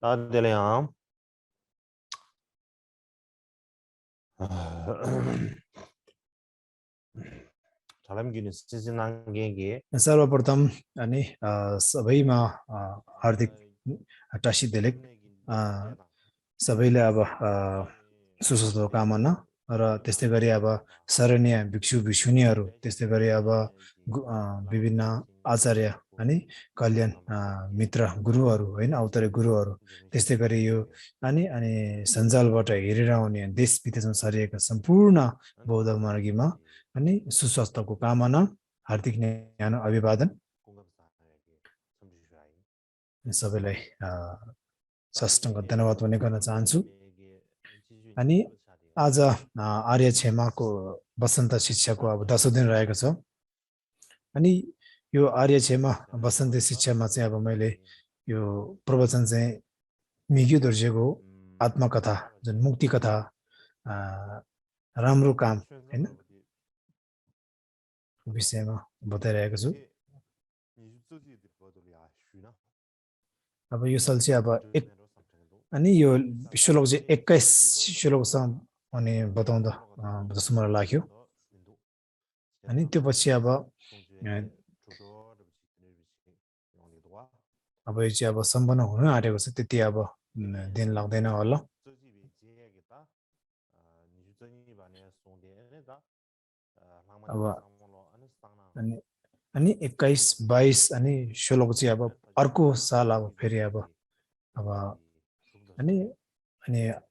तादेलयाम dalam gini sesenanggenge सर्वप्रथम अनि सबैमा हार्दिक टासी देलेक सबैले अब सुस्वास्थ्य कामना र त्यस्तै गरी अब शरणीय भिक्षु भिक्षुनीहरू त्यस्तै गरी अब विभिन्न आचार्य अनि कल्याण मित्र गुरुहरू हैन अवतारी गुरुहरू त्यस्तै गरी यो अनि अनि सञ्जालबाट हेरेर आउने देश विदेशमा छरिएका सम्पूर्ण बौद्ध मार्गीमा अनि सुस्वास्थ्यको कामना हार्दिक न्यानो अभिवादन सबैलाई साष्टाङ्ग धन्यवाद पनि गर्न चाहन्छु अनि आज आर्य क्षेमाको वसन्त शिक्षाको अब 10औं दिन रहेको छ अनि यो आर्य क्षेमा वसन्त शिक्षामा चाहिँ अब मैले यो प्रवचन चाहिँ मिग्यू दोर्जेको आत्मकथा जुन मुक्ति कथा राम्रो काम हैन विषयमा बताइरहेको छु अब यो साल चाहिँ अब अनि यो श्लोक चाहिँ 21 श्लोकसम्म अनि बताउँदा जस्तो मलाई लाग्यो अनि त्यो पछि अब यो चाहिँ अब सम्पन्न हुन आँटेको छ त्यति अब दिन लाग्दैन होला अब अनि 21 22 अनि 16 चाहिँ अब अर्को साल अब फेरि अब अनि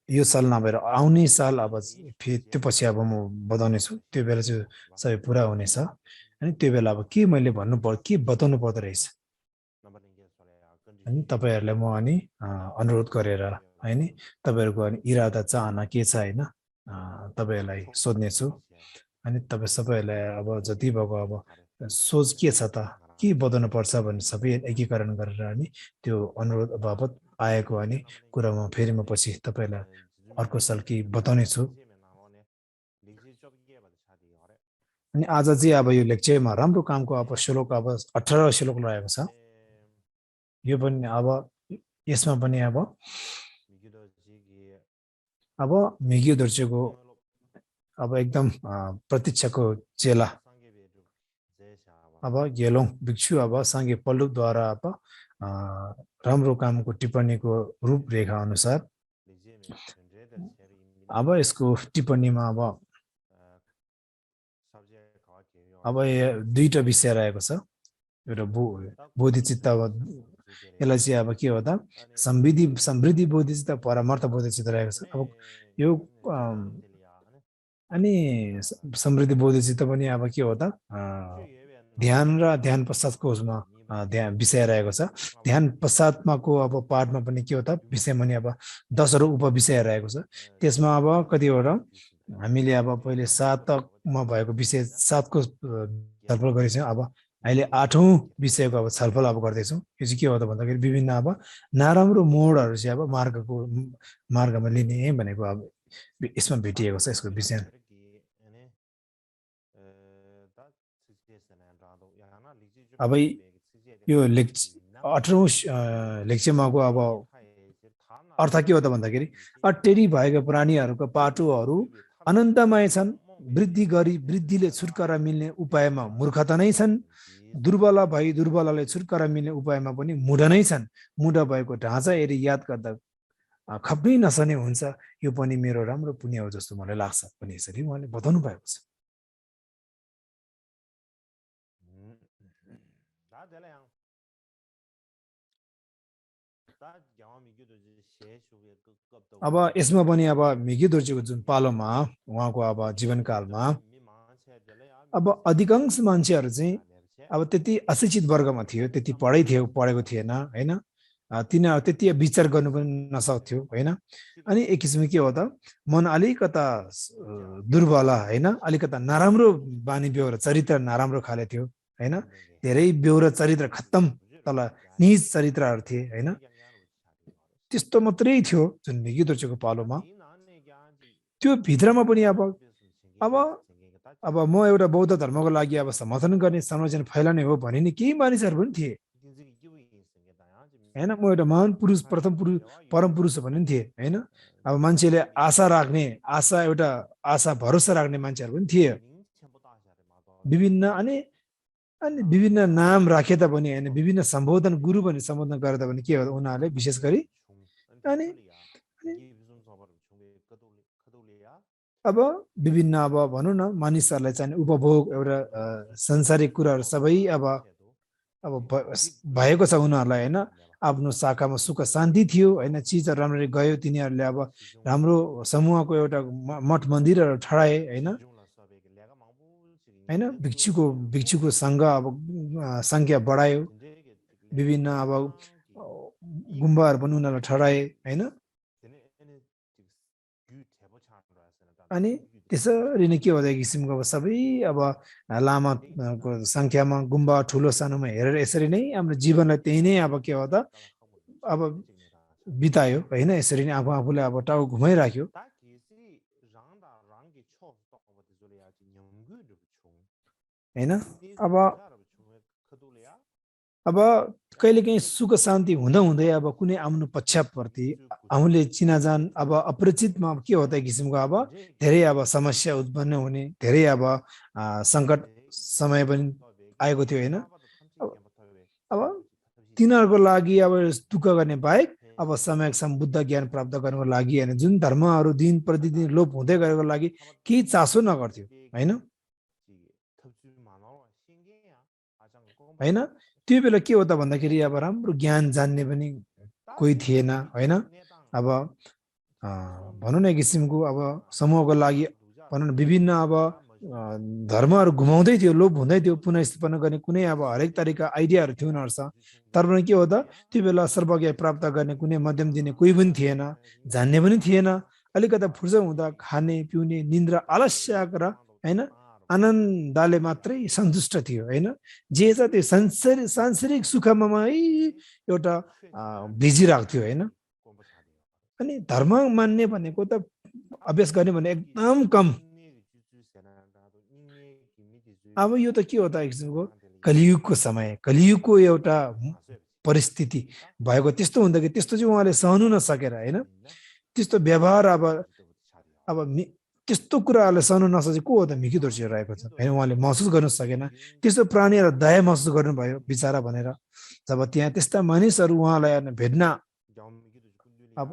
यो साल नभएर आउने साल अब फेरि त्यो पछि अब म बताउने छु त्यो बेला चाहिँ सबै पुरा हुनेछ अनि त्यो बेला अब के मैले भन्नु पर्यो के बताउनु पर्दो रहेछ अनि तपाईहरुलाई म अनि अनुरोध गरेर हैन तपाईहरुको अनि इरादा चाहना के छ हैन तपाईहरुलाई सोध्ने छु अनि तपाई सबैलाई अब जति भएको अब सोच के छ त के बताउनु पर्छ भन्ने सबै एकीकरण गरेर अनि त्यो अनुरोध बापत आएको अनि कुरामा फेरि म पछि तपाईलाई अर्को साल के बताउने छु अनि आज चाहिँ अब यो लेक्चरमा राम्रो कामको अब श्लोक अब 18 श्लोक रहेको छ यो पनि अब यसमा पनि अब मिग्यू दोर्जेको अब एकदम प्रतीक्षाको चेला अब गेलोङ भिक्षु अब सांगे पल्लुद्वारा अब राम्रो कामको टिप्पणीको रूपरेखा अनुसार अब यसको टिप्पणीमा अब दुईटा विषय रहेको छ एउटा बोधिचित्त यसलाई चाहिँ अब के हो त समृद्धि बोधिचित्त परमार्थ बोधिचित्त रहेको छ अब यो अनि समृद्धि बोधिचित्त पनि अब के हो त ध्यान र ध्यान पश्चातको उसमा ध्यान विषय रहेको छ ध्यान पश्चातमाको अब पाठमा पनि के हो त विषयमा नि अब 10 वटा उपविषय रहेको छ त्यसमा अब कतिवटा हामीले अब पहिले 7मा भएको विषय 7 को छलफल गरेछौं अब अहिले 8औं विषयको अब छलफल अब गर्दै छौं यो चाहिँ के हो त भन्दाखेरि विभिन्न अब नराम्रो मोडहरु चाहिँ अब मार्गमा लिने भनेको अब यसमा भेटिएको छ यसको विषय अब यो 18औं लेक्चरमा अब अर्थ के हो त भन्दाखेरि अटेरी भएका प्राणीहरूको पाटोहरू अनन्तमय छन् वृद्धि गरी वृद्धिले छुटकारा मिल्ने उपायमा मूर्खता नै छन् दुर्बल भई दुर्बलले छुटकारा मिल्ने उपायमा पनि मूढ नै छन् मूढ भएको ढाँचा हेरी याद गर्दा खप्नै नसने हुन्छ यो पनि मेरो राम्रो पुण्य हो जस्तो मलाई लाग्छ पनि यसरी उहाँले बताउनु भएको छ अब यसमा पनि अब मिग्यू दोर्जेको जुन पालोमा उहाँको अब जीवनकालमा अब अधिकांश मान्छेहरू चाहिँ अब त्यति अशिक्षित वर्गमा थियो त्यति पढेको थिएन हैन तिनीहरू त्यति विचार गर्नु पनि नसक्थ्यो हैन अनि एक किसिमले के हो त मन अलिकता दुर्बल हैन अलिकता नराम्रो बानी बेहोरा चरित्र नराम्रो खाले थियो हैन धेरै बेहोरा चरित्र खत्तम तल नीच चरित्रहरू थिए हैन त्यस्तो मात्रै थियो जुन मिग्यू दोर्जेको पालोमा त्यो भित्रमा पनि अब म एउटा बौद्ध धर्मको लागि अब समर्थन गर्ने संरचना फैलाउने हो भने नि केही मानिसहरू पनि थिए हैन म एउटा महान पुरुष प्रथम पुरुष परम पुरुष भन्ने पनि थिए हैन अब मान्छेले आशा राख्ने एउटा आशा भरोसा राख्ने मान्छेहरू पनि थिए विभिन्न अनि अनि विभिन्न नाम राखे तापनि हैन विभिन्न सम्बोधन गुरु भने सम्बोधन गरे तापनि के हो उनीहरूले विशेष गरी अनि अब विभिन्न अब भनौँ न मानिसहरूलाई चाहिँ उपभोग एउटा संसारिक कुराहरू सबै अब भएको छ उनीहरूलाई हैन आफ्नो शाखामा सुख शान्ति थियो हैन चिजहरू राम्ररी गयो तिनीहरूले अब राम्रो समूहको एउटा मठ मन्दिरहरू ठडाए हैन हैन भिक्षुको सङ्घ अब सङ्ख्या बढायो विभिन्न अब गुम्बाहरू पनि उनीहरूले ठडाए हैन अनि त्यसरी नै के हो किसिमको अब सबै अब लामाको सङ्ख्यामा गुम्बा ठुलो सानोमा हेरेर यसरी नै हाम्रो जीवनलाई त्यही नै अब के हो त अब बितायो होइन यसरी नै आफूलाई अब टाउ घुमाइराख्यो होइन अब कहिलेकाहीँ सुख शान्ति हुँदा हुँदै अब कुनै आफ्नो पक्षप्रति आफूले चिनाजान अब अपरिचितमा के हो त किसिमको अब धेरै अब समस्या उत्पन्न हुने धेरै अब सङ्कट समय पनि आएको थियो होइन अब तिनीहरूको लागि अब दुःख गर्ने बाहेक अब समयक्षम बुद्ध ज्ञान प्राप्त गर्नको लागि होइन जुन धर्महरू दिन प्रतिदिन लोप हुँदै गएको लागि केही चासो नगर्थ्यो होइन होइन त्यो बेला के हो त भन्दाखेरि अब राम्रो ज्ञान जान्ने पनि कोही थिएन होइन अब भनौँ न एक किसिमको अब समूहको लागि भनौँ न विभिन्न अब धर्महरू घुमाउँदै थियो लोप हुँदै थियो पुनःस्थापना गर्ने कुनै अब हरेक तरिका आइडियाहरू थियो उनीहरूसँग तर पनि के हो त त्यो बेला सर्वज्ञ प्राप्त गर्ने कुनै मध्यम दिने कोही पनि थिएन जान्ने पनि थिएन अलिकता फुर्सद हुँदा खाने पिउने निन्द्रा आलस्य र होइन आनन्दले मात्रै सन्तुष्ट थियो होइन जे छ त्यो सांसारिक सुखमा एउटा भिजी राख्थ्यो होइन अनि धर्म मान्ने भनेको त अभ्यास गर्ने भने एकदम कम अब यो त के हो त किसिमको कलियुगको समय कलियुगको एउटा परिस्थिति भएको त्यस्तो हुँदाखेरि त्यस्तो चाहिँ उहाँले सहनु नसकेर होइन त्यस्तो व्यवहार अब त्यस्तो कुराहरूलाई सहनु नसके को हो त मिकी दोर्जी रहेको छ होइन उहाँले महसुस गर्नु सकेन त्यस्तो प्राणीहरू दया महसुस गर्नुभयो बिचारा भनेर जब त्यहाँ त्यस्ता मानिसहरू उहाँलाई भेट्न अब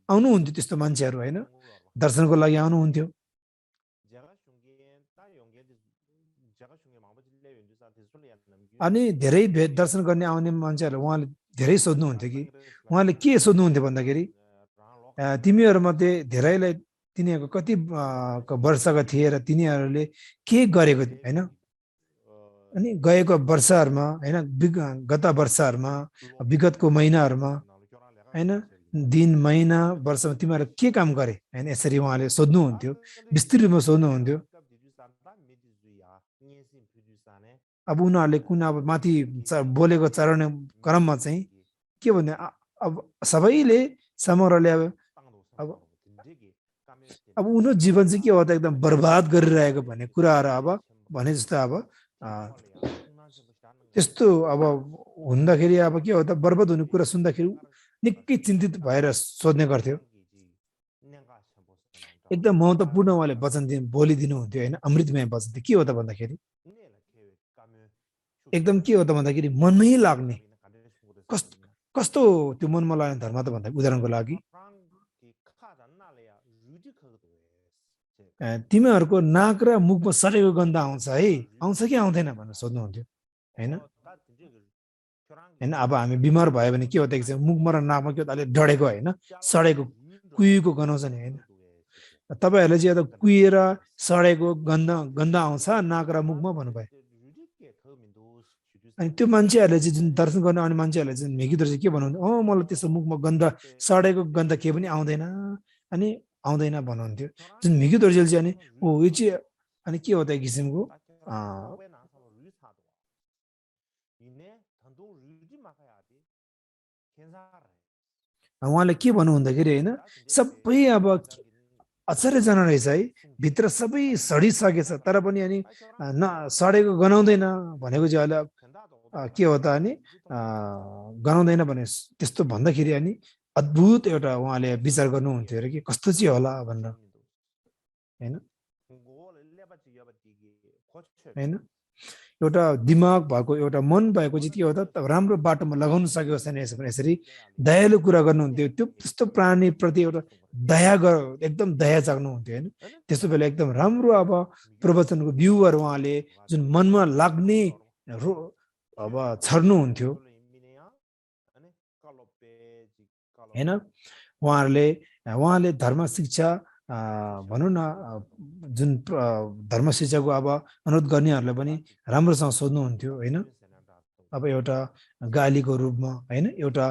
आउनुहुन्थ्यो त्यस्तो मान्छेहरू होइन दर्शनको लागि आउनुहुन्थ्यो अनि धेरै भेट दर्शन गर्ने आउने मान्छेहरू उहाँले धेरै सोध्नुहुन्थ्यो कि उहाँले के सोध्नुहुन्थ्यो भन्दाखेरि तिमीहरूमध्ये धेरैलाई तिनीहरूको कति वर्षका थिए र तिनीहरूले के गरेको होइन अनि गएको वर्षहरूमा होइन गत वर्षहरूमा विगतको महिनाहरूमा होइन दिन महिना वर्षमा तिमीहरू के काम गरे होइन यसरी उहाँले सोध्नुहुन्थ्यो विस्तृत रूपमा सोध्नुहुन्थ्यो अब उनीहरूले कुन अब माथि बोलेको चरण क्रममा चाहिँ के भन्ने अब सबैले समग्रले अब उनीहरू जीवन चाहिँ के हो त एकदम बर्बाद गरिरहेको भन्ने कुराहरू अब भने जस्तो अब त्यस्तो अब हुँदाखेरि अब के हो त बर्बाद हुने कुरा सुन्दाखेरि निकै चिन्तित भएर सोध्ने गर्थ्यो एकदम महत्त्वपूर्ण उहाँले वचन बोलिदिनु हुन्थ्यो होइन अमृतमय वचन के हो त भन्दाखेरि एकदम के हो त भन्दाखेरि मनमै लाग्ने कस्तो त्यो मनमा लाग्ने धर्म त भन्दा उदाहरणको लागि तिमीहरूको नाक र मुखमा सडेको गन्ध आउँछ है आउँछ कि आउँदैन भनेर सोध्नुहुन्थ्यो होइन होइन अब हामी बिमार भयो भने के हो त मुखमा र नाकमा के हो त अलिक डढेको होइन सडेको कुहिएको गनाउँछ नि होइन तपाईँहरूले चाहिँ अब कुहिएर सडेको गन्ध आउँछ नाक र मुखमा भन्नुभयो अनि त्यो मान्छेहरूले चाहिँ जुन दर्शन गर्न आउने मान्छेहरूले चाहिँ मेगीदर चाहिँ के भन्नुहुन्थ्यो मलाई त्यस्तो मुखमा गन्ध सडेको गन्ध केही पनि आउँदैन अनि आउँदैन भन्नुहुन्थ्यो जुन मिकी दोर्जेल चाहिँ अनि यो चाहिँ अनि के हो त एक किसिमको उहाँले के भन्नु भन्दाखेरि होइन सबै अब आश्चर्यजनक रहेछ है भित्र सबै सडिसकेछ तर पनि अनि सडेको गनाउँदैन भनेको चाहिँ अहिले के हो त अनि गराउँदैन भने त्यस्तो भन्दाखेरि अनि अद्भुत एउटा उहाँले विचार गर्नुहुन्थ्यो अरे कि कस्तो चाहिँ होला भनेर हैन हैन एउटा दिमाग भएको एउटा मन भएको चाहिँ के हो त राम्रो बाटोमा लगाउन सकेको छैन यसरी दयालु कुरा गर्नुहुन्थ्यो त्यो त्यस्तो प्राणी प्रति एउटा दया एकदम दया जाग्नुहुन्थ्यो हैन त्यस्तो बेला एकदम राम्रो अब प्रवचनको भ्यूहरू उहाँले जुन मनमा लाग्ने अब छर्नुहुन्थ्यो हैन उहाँले धर्म शिक्षा भनौँ न जुन धर्म शिक्षाको अब अनुरोध गर्नेहरूलाई पनि राम्रोसँग सोध्नुहुन्थ्यो हैन अब एउटा गालीको रूपमा हैन एउटा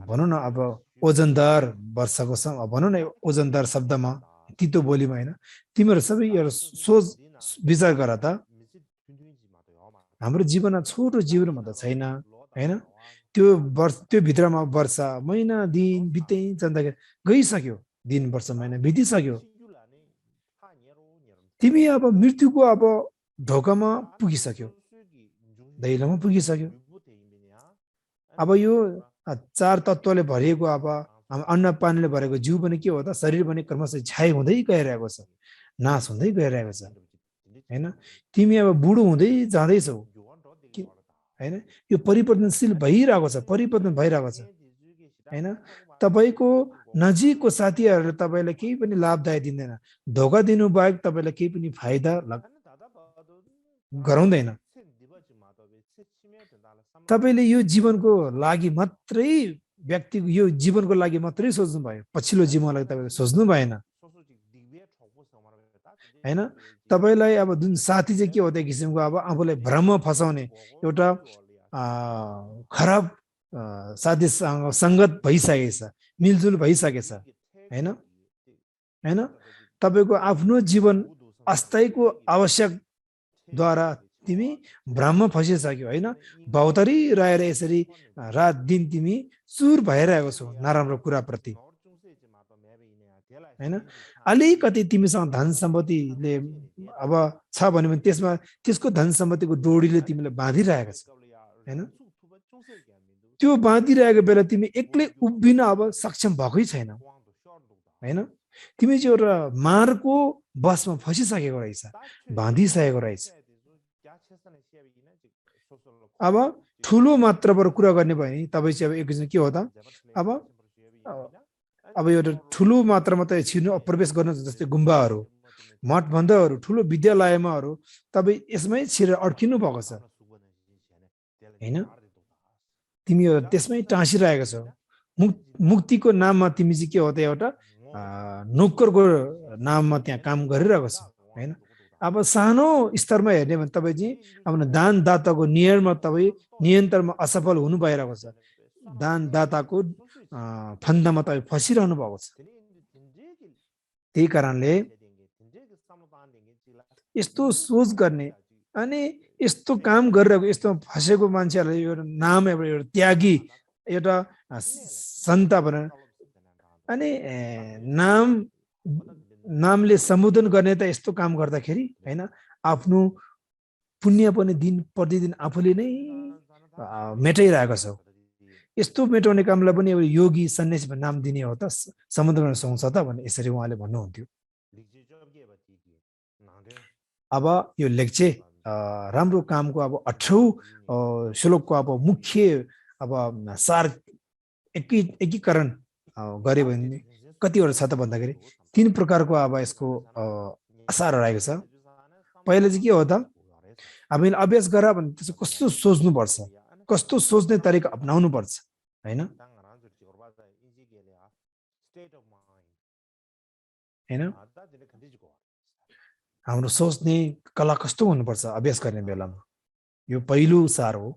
भनौँ न अब ओजनदार वर्षको भनौँ न ओजनदार शब्दमा तितो बोलीमा हैन तिमीहरू सबै एउटा सोच विचार गर त हाम्रो जीवनमा छोटो जीवनमा त छैन हैन त्यो भित्रमा वर्ष महिना दिन बित्दै जाँदाखेरि गइसक्यो दिन वर्ष महिना बितिसक्यो तिमी अब मृत्युको अब ढोकामा पुगिसक्यो दैलोमा पुगिसक्यो अब यो चार तत्त्वले भरिएको अब अन्न पानीले भरेको जिउ पनि के हो त शरीर पनि क्रमशः क्षय हुँदै गइरहेको छ नाश हुँदै गइरहेको छ हैन तिमी अब बुढो हुँदै जाँदैछौ हैन यो परिवर्तनशील भइरहेको छ परिवर्तन भइरहेको छ हैन तपाईको नजिकको साथीहरूले तपाईलाई केही पनि लाभदायक दिँदैन धोका दिनु बाहेक तपाईलाई केही पनि फाइदा गराउँदैन तपाईले यो जीवनको लागि मात्रै व्यक्तिको यो जीवनको लागि मात्रै सोच्नु भयो पछिल्लो जीवनको लागि तपाईले सोच्नु भएन हैन तपाईलाई अब जुन साथी चाहिँ के हो त किसिमको अब आफूलाई भ्रम फसाउने एउटा खराब साथीसँग संगत भइसकेछ मिलजुल भइसकेछ हैन हैन तपाईको आफ्नो जीवन अस्थायीको आवश्यकद्वारा तिमी भ्रममा फसिसक्यो हैन भौतरी रहेर यसरी रात दिन तिमी चुर भइरहेको छौ नराम्रो कुराप्रति हैन अलिकति तिमीसँग धन सम्पत्तिले अब छ भने त्यसमा त्यसको धन सम्पत्तिको डोरीले तिमीलाई बाँधिरहेको छ हैन त्यो बाँधिरहेको बेला तिमी एक्लै उभिन अब सक्षम भएकै छैनौ हैन तिमी चाहिँ एउटा मारको बसमा फसिसकेको रहेछ बाँधिसकेको रहेछ अब ठुलो मात्राबाट कुरा गर्ने भयो नि तपाईँ चाहिँ अब एकजना के हो त अब एउटा ठुलो मात्रामा त छिर्नु प्रवेश गर्न जस्तै गुम्बाहरू मठ भन्दाहरू ठुलो विद्यालयमाहरू तपाईँ यसमै छिरेर अड्किनु भएको छ हैन तिमी त्यसमै टाँसिरहेको छौ मुक्तिको नाममा तिमी चाहिँ के हो त एउटा नोकरको नाममा त्यहाँ काम गरिरहेको छ हैन अब सानो स्तरमा हेर्ने भने तपाईँ चाहिँ अब दानदाताको नियन्त्रणमा असफल हुनु भइरहेको छ दानदाताको फन्दामा तपाईँ फसिरहनु भएको छ त्यही कारणले यस्तो सोच गर्ने अनि यस्तो काम गरिरहेको यस्तो फसेको मान्छेहरूलाई एउटा नाम एउटा त्यागी एउटा सन्त भनेर अनि नामले सम्बोधन गर्ने त यस्तो काम गर्दाखेरि हैन आफ्नो पुण्य पनि दिन प्रतिदिन आफूले नै मेटाइरहेको छ यस्तो मेटाउने कामलाई पनि एउटा योगी सन्यासी भन्ने नाम दिने हो त समुद्रमा सुहाउँछ त भने यसरी उहाँले भन्नुहुन्थ्यो अब यो लेक्चे राम्रो कामको अब 18 श्लोकको अब मुख्य अब सार एकीकरण गरे भने कतिवटा छ त भन्दाखेरि 3 प्रकारको अब यसको सार रहेको छ पहिला चाहिँ के हो त हामीले अभ्यास गर भने त्यसको कस्तो सोच्नु पर्छ कस्तो सोच्ने तरिका अपनाउनु पर्छ हैन हैन हाम्रो सोच्ने कला कस्तो हुनुपर्छ अभ्यास गर्ने बेलामा यो पहिलो सार हो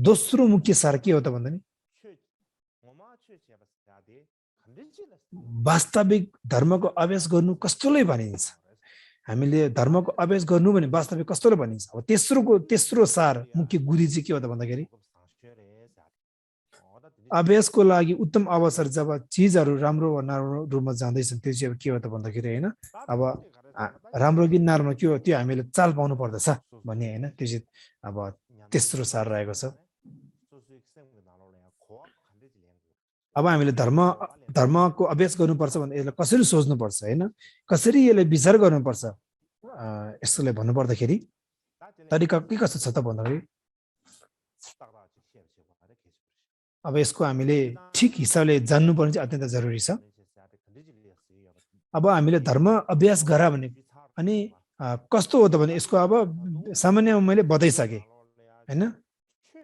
दोस्रो मुख्य सार के हो त भन्दा नि वास्तविक धर्मको अभ्यास गर्नु कस्तोलाई भनिन्छ हामीले धर्मको अभ्यास गर्नु भने वास्तविक कस्तोलाई भनिन्छ अब तेस्रो सार मुख्य गुरी चाहिँ के हो त भन्दाखेरि अभ्यासको लागि उत्तम अवसर जब चिजहरू राम्रो वा नराम्रो रूपमा जाँदैछन् त्यो चाहिँ अब के हो त भन्दाखेरि हैन अब राम्रो कि नराम्रो के हो त्यो हामीले चाल पाउनु पर्दछ भन्ने होइन, त्यो चाहिँ अब तेस्रो सार रहेको छ। अब हामीले धर्मको अभ्यास गर्नुपर्छ भने यसलाई कसरी सोच्नुपर्छ होइन, कसरी यसलाई विचार गर्नुपर्छ, यसलाई भन्नुपर्दाखेरि तरिका के कस्तो छ त भन्दाखेरि अब यसको हामीले ठिक हिसाबले जान्नुपर्ने चाहिँ अत्यन्त जरुरी छ। अब हामीले धर्म अभ्यास गरा भने अनि कस्तो हो त भने यसको अब सामान्य मैले बताइसकेँ होइन,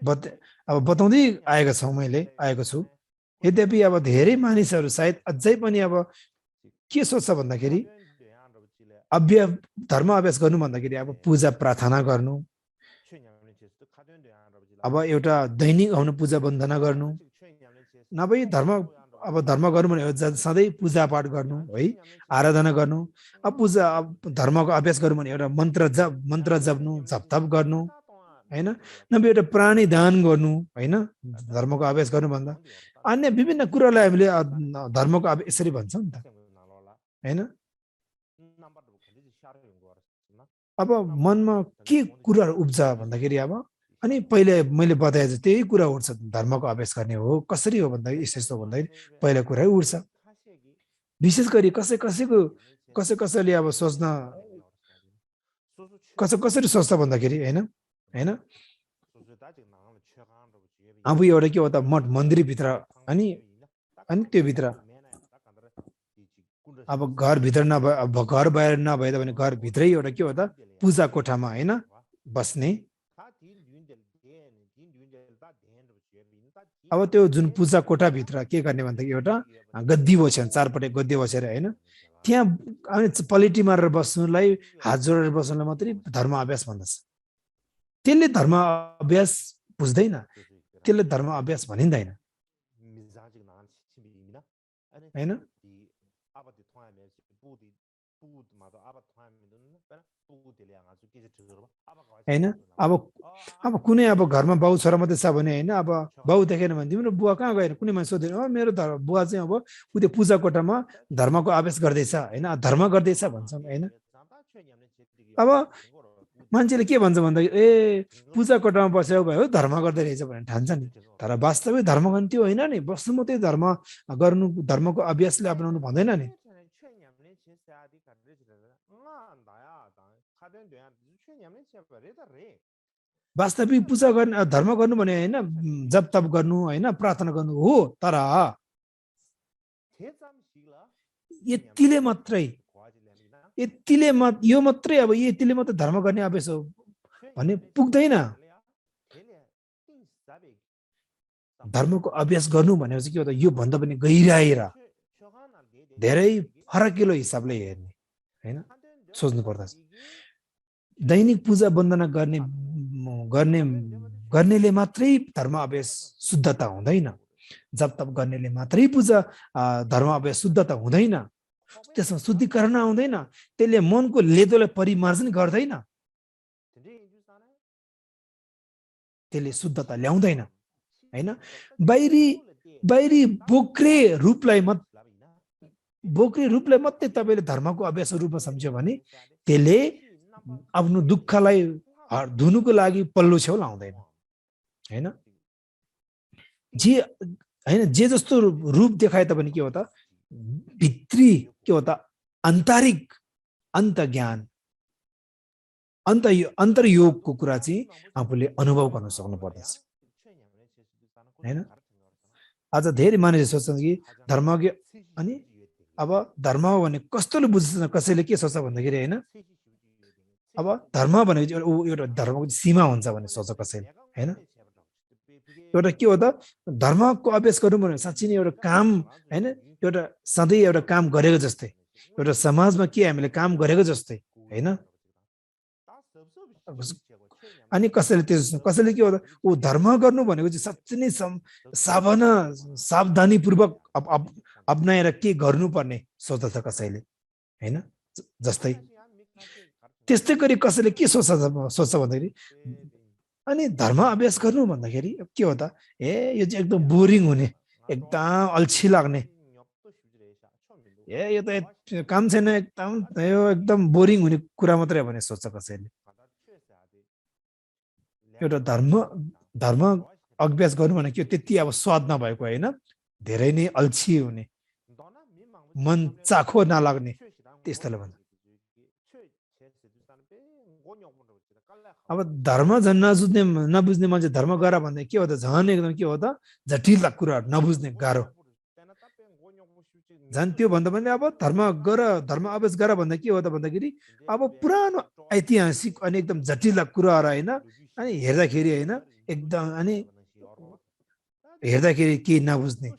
अब बताउँदै आएको छु। यद्यपि अब धेरै मानिसहरू सायद अझै पनि अब के सोच्छ भन्दाखेरि धर्म अभ्यास गर्नु भन्दाखेरि अब पूजा प्रार्थना गर्नु, अब एउटा दैनिक आउनु पूजा वन्दना गर्नु, नभए धर्म गर्नु भने सधैँ पूजा पाठ गर्नु है, आराधना गर्नु। अब धर्मको अभ्यास गर्नु भने एउटा मन्त्र जप्नु, जपतप गर्नु होइन, नभए एउटा प्राणी दान गर्नु होइन, धर्मको अभ्यास गर्नु भन्दा अन्य विभिन्न कुरालाई हामीले धर्मको यसरी भन्छौँ नि त होइन। अब मनमा के कुराहरू उब्जा भन्दाखेरि अब अनि पहिले मैले बताए जस्तो त्यही कुरा उठ्छ, धर्मको अभ्यास गर्ने हो कसरी हो भन्दाखेरि यस्तो भन्दाखेरि पहिला कुरै उठ्छ। विशेष गरी कसैले अब सोच्न कसरी सोच्छ भन्दाखेरि होइन अब एउटा के हो त मठ मन्दिरभित्र अनि त्यो भित्र अब घरभित्र नभए घर बाहिर नभए भने घरभित्रै एउटा के हो त पूजा कोठामा होइन बस्ने। अब त्यो जुन पूजा कोठाभित्र के गर्ने भन्दाखेरि एउटा गद्दी बसेर चारपटे गद्दी बसेर होइन, त्यहाँ पलेटी मारेर बस्नुलाई हात जोडेर बस्नुलाई मात्रै धर्म अभ्यास भन्दछ। त्यसले धर्म अभ्यास बुझ्दैन, त्यसले धर्म अभ्यास भनिँदैन होइन। होइन अब कुनै अब घरमा बाउ छोरा मात्रै छ भने होइन, अब बाउ देखेन भने तिम्रो बुवा कहाँ गएर कुनै मान्छे सोध्दैन मेरो बुवा चाहिँ अब ऊ त्यो पूजा कोठामा धर्मको अभ्यास गर्दैछ होइन, धर्म गर्दैछ भन्छन् होइन। अब मान्छेले के भन्छ भन्दाखेरि ए पूजा कोठामा बसेको भयो धर्म गर्दै रहेछ भनेर ठान्छ नि, तर वास्तविक धर्म गर्नु त्यो होइन नि, बस्नु मात्रै धर्म गर्नु, धर्मको अभ्यासले अपनाउनु भन्दैन नि। वास्तविक पूजा गर्ने धर्म गर्नु भने होइन जप तप गर्नु होइन प्रार्थना गर्नु हो, तर यतिले मात्रै यो मात्रै अब यतिले मात्रै धर्म गर्ने अभ्यास हो भन्ने पुग्दैन। धर्मको अभ्यास गर्नु भनेको चाहिँ के हो त यो भन्दा पनि गहिराएर धेरै फरकिलो हिसाबले हेर्ने होइन, सोच्नु पर्दछ। दैनिक पूजा वन्दना गर्नेले मात्रै धर्म अभ्यास शुद्धता हुँदैन, जप तप गर्नेले मात्रै धर्म अभ्यास शुद्धता हुँदैन, त्यसमा शुद्धिकरण आउँदैन, त्यसले मनको लेदोलाई परिमार्जन गर्दैन, त्यसले शुद्धता ल्याउँदैन होइन। बाहिरी बोक्रे रूपलाई मात्रै तपाईँले धर्मको अभ्यास रूपमा सम्झ्यो भने त्यसले आफ्नो दुःखलाई धुनुको लागि पल्लो छेउ लाउँदैन होइन। जे जस्तो रूप देखाए तापनि के हो त भित्री के हो त आन्तरिक अन्तज्ञान अन्तरयोगको कुरा चाहिँ आफूले अनुभव गर्न सक्नु पर्दछ होइन। आज धेरै मानिसले सोच्छन् कि धर्म अनि अब धर्म भने कस्तोले बुझ्छ, कसैले के सोच्छ भन्दाखेरि होइन अब धर्म भनेको एउटा धर्मको सीमा हुन्छ भन्ने सोच्छ कसैले होइन। एउटा के हो त धर्मको अभ्यास गर्नु भने साँच्चै नै एउटा काम होइन, एउटा सधैँ एउटा काम गरेको जस्तै, एउटा समाजमा के हामीले काम गरेको जस्तै होइन। अनि कसैले के हो त ऊ धर्म गर्नु भनेको चाहिँ साँच्चै नै सावधानीपूर्वक अप्नाएर के गर्नुपर्ने सोच्दछ कसैले होइन। जस्तै त्यस्तै गरी कसैले के सोच्छ भन्दाखेरि अनि धर्म अभ्यास गर्नु भन्दाखेरि के हो त यो चाहिँ एकदम बोरिङ हुने, एकदम अल्छी लाग्ने, यो त काम छैन एकदम यो एकदम बोरिङ हुने कुरा मात्रै भने सोच्छ कसैले एउटा धर्म अभ्यास गर्नु भने के त्यति अब स्वाद नभएको होइन धेरै नै अल्छी हुने मन चाखो नलाग्ने त्यस्तोले भन्छ अब धर्म झन् नबुझ्ने मान्छे धर्म गर भन्दा के हो त झन् एकदम के हो त जटिल कुराहरू नबुझ्ने गाह्रो झन् त्यो भन्दा पनि अब धर्म अभ्यास गर भन्दा के हो त भन्दाखेरि अब पुरानो ऐतिहासिक अनि एकदम जटिल कुराहरू होइन अनि हेर्दाखेरि होइन एकदम अनि हेर्दाखेरि केही नबुझ्ने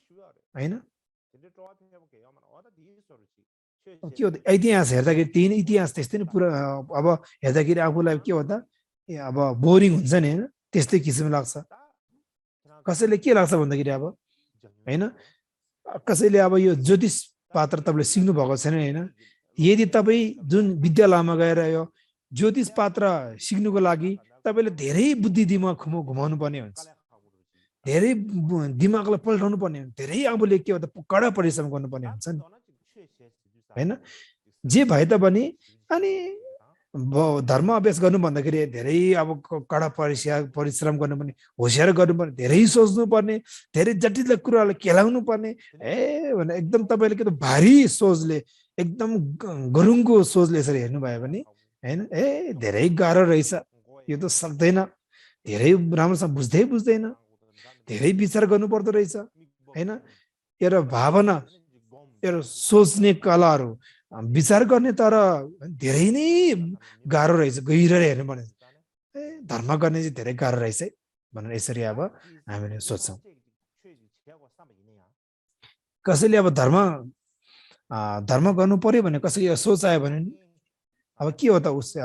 होइन के हो त इतिहास हेर्दाखेरि त्यही नै इतिहास त्यस्तै नै पुरा अब हेर्दाखेरि आफूलाई के हो त अब बोरिङ हुन्छ नि होइन त्यस्तै किसिम लाग्छ कसैले के लाग्छ भन्दाखेरि अब होइन कसैले अब यो ज्योतिष पात्र तपाईँले सिक्नु भएको छैन होइन यदि तपाईँ जुन विद्यालयमा गएर यो ज्योतिष पात्र सिक्नुको लागि तपाईँले धेरै बुद्धि दिमाग घुमाउनु पर्ने हुन्छ धेरै दिमागलाई पल्टाउनु पर्ने हुन्छ धेरै आफूले के हो त कडा परिश्रम गर्नुपर्ने हुन्छ नि होइन जे भए तापनि अनि धर्म अभ्यास गर्नु भन्दाखेरि धेरै अब कडा परिश्रम गर्नुपर्ने होसियार गर्नुपर्ने धेरै सोच्नुपर्ने धेरै जटिल कुरालाई केलाउनु पर्ने भने एकदम तपाईँले के त भारी सोचले एकदम गुरुङको सोचले यसरी हेर्नुभयो भने होइन धेरै गाह्रो रहेछ यो त सक्दैन धेरै राम्रोसँग बुझ्दैन धेरै विचार गर्नु पर्दो रहेछ होइन एउटा भावना एउटा सोच्ने कलाहरू विचार गर्ने तर धेरै नै गाह्रो रहेछ गहिरो हेर्नुपर्ने धर्म गर्ने चाहिँ धेरै गाह्रो रहेछ है भनेर यसरी अब हामीले सोच्छौँ कसैले अब धर्म गर्नु पर्यो भने कसैले सोच आयो भने अब के हो त उसले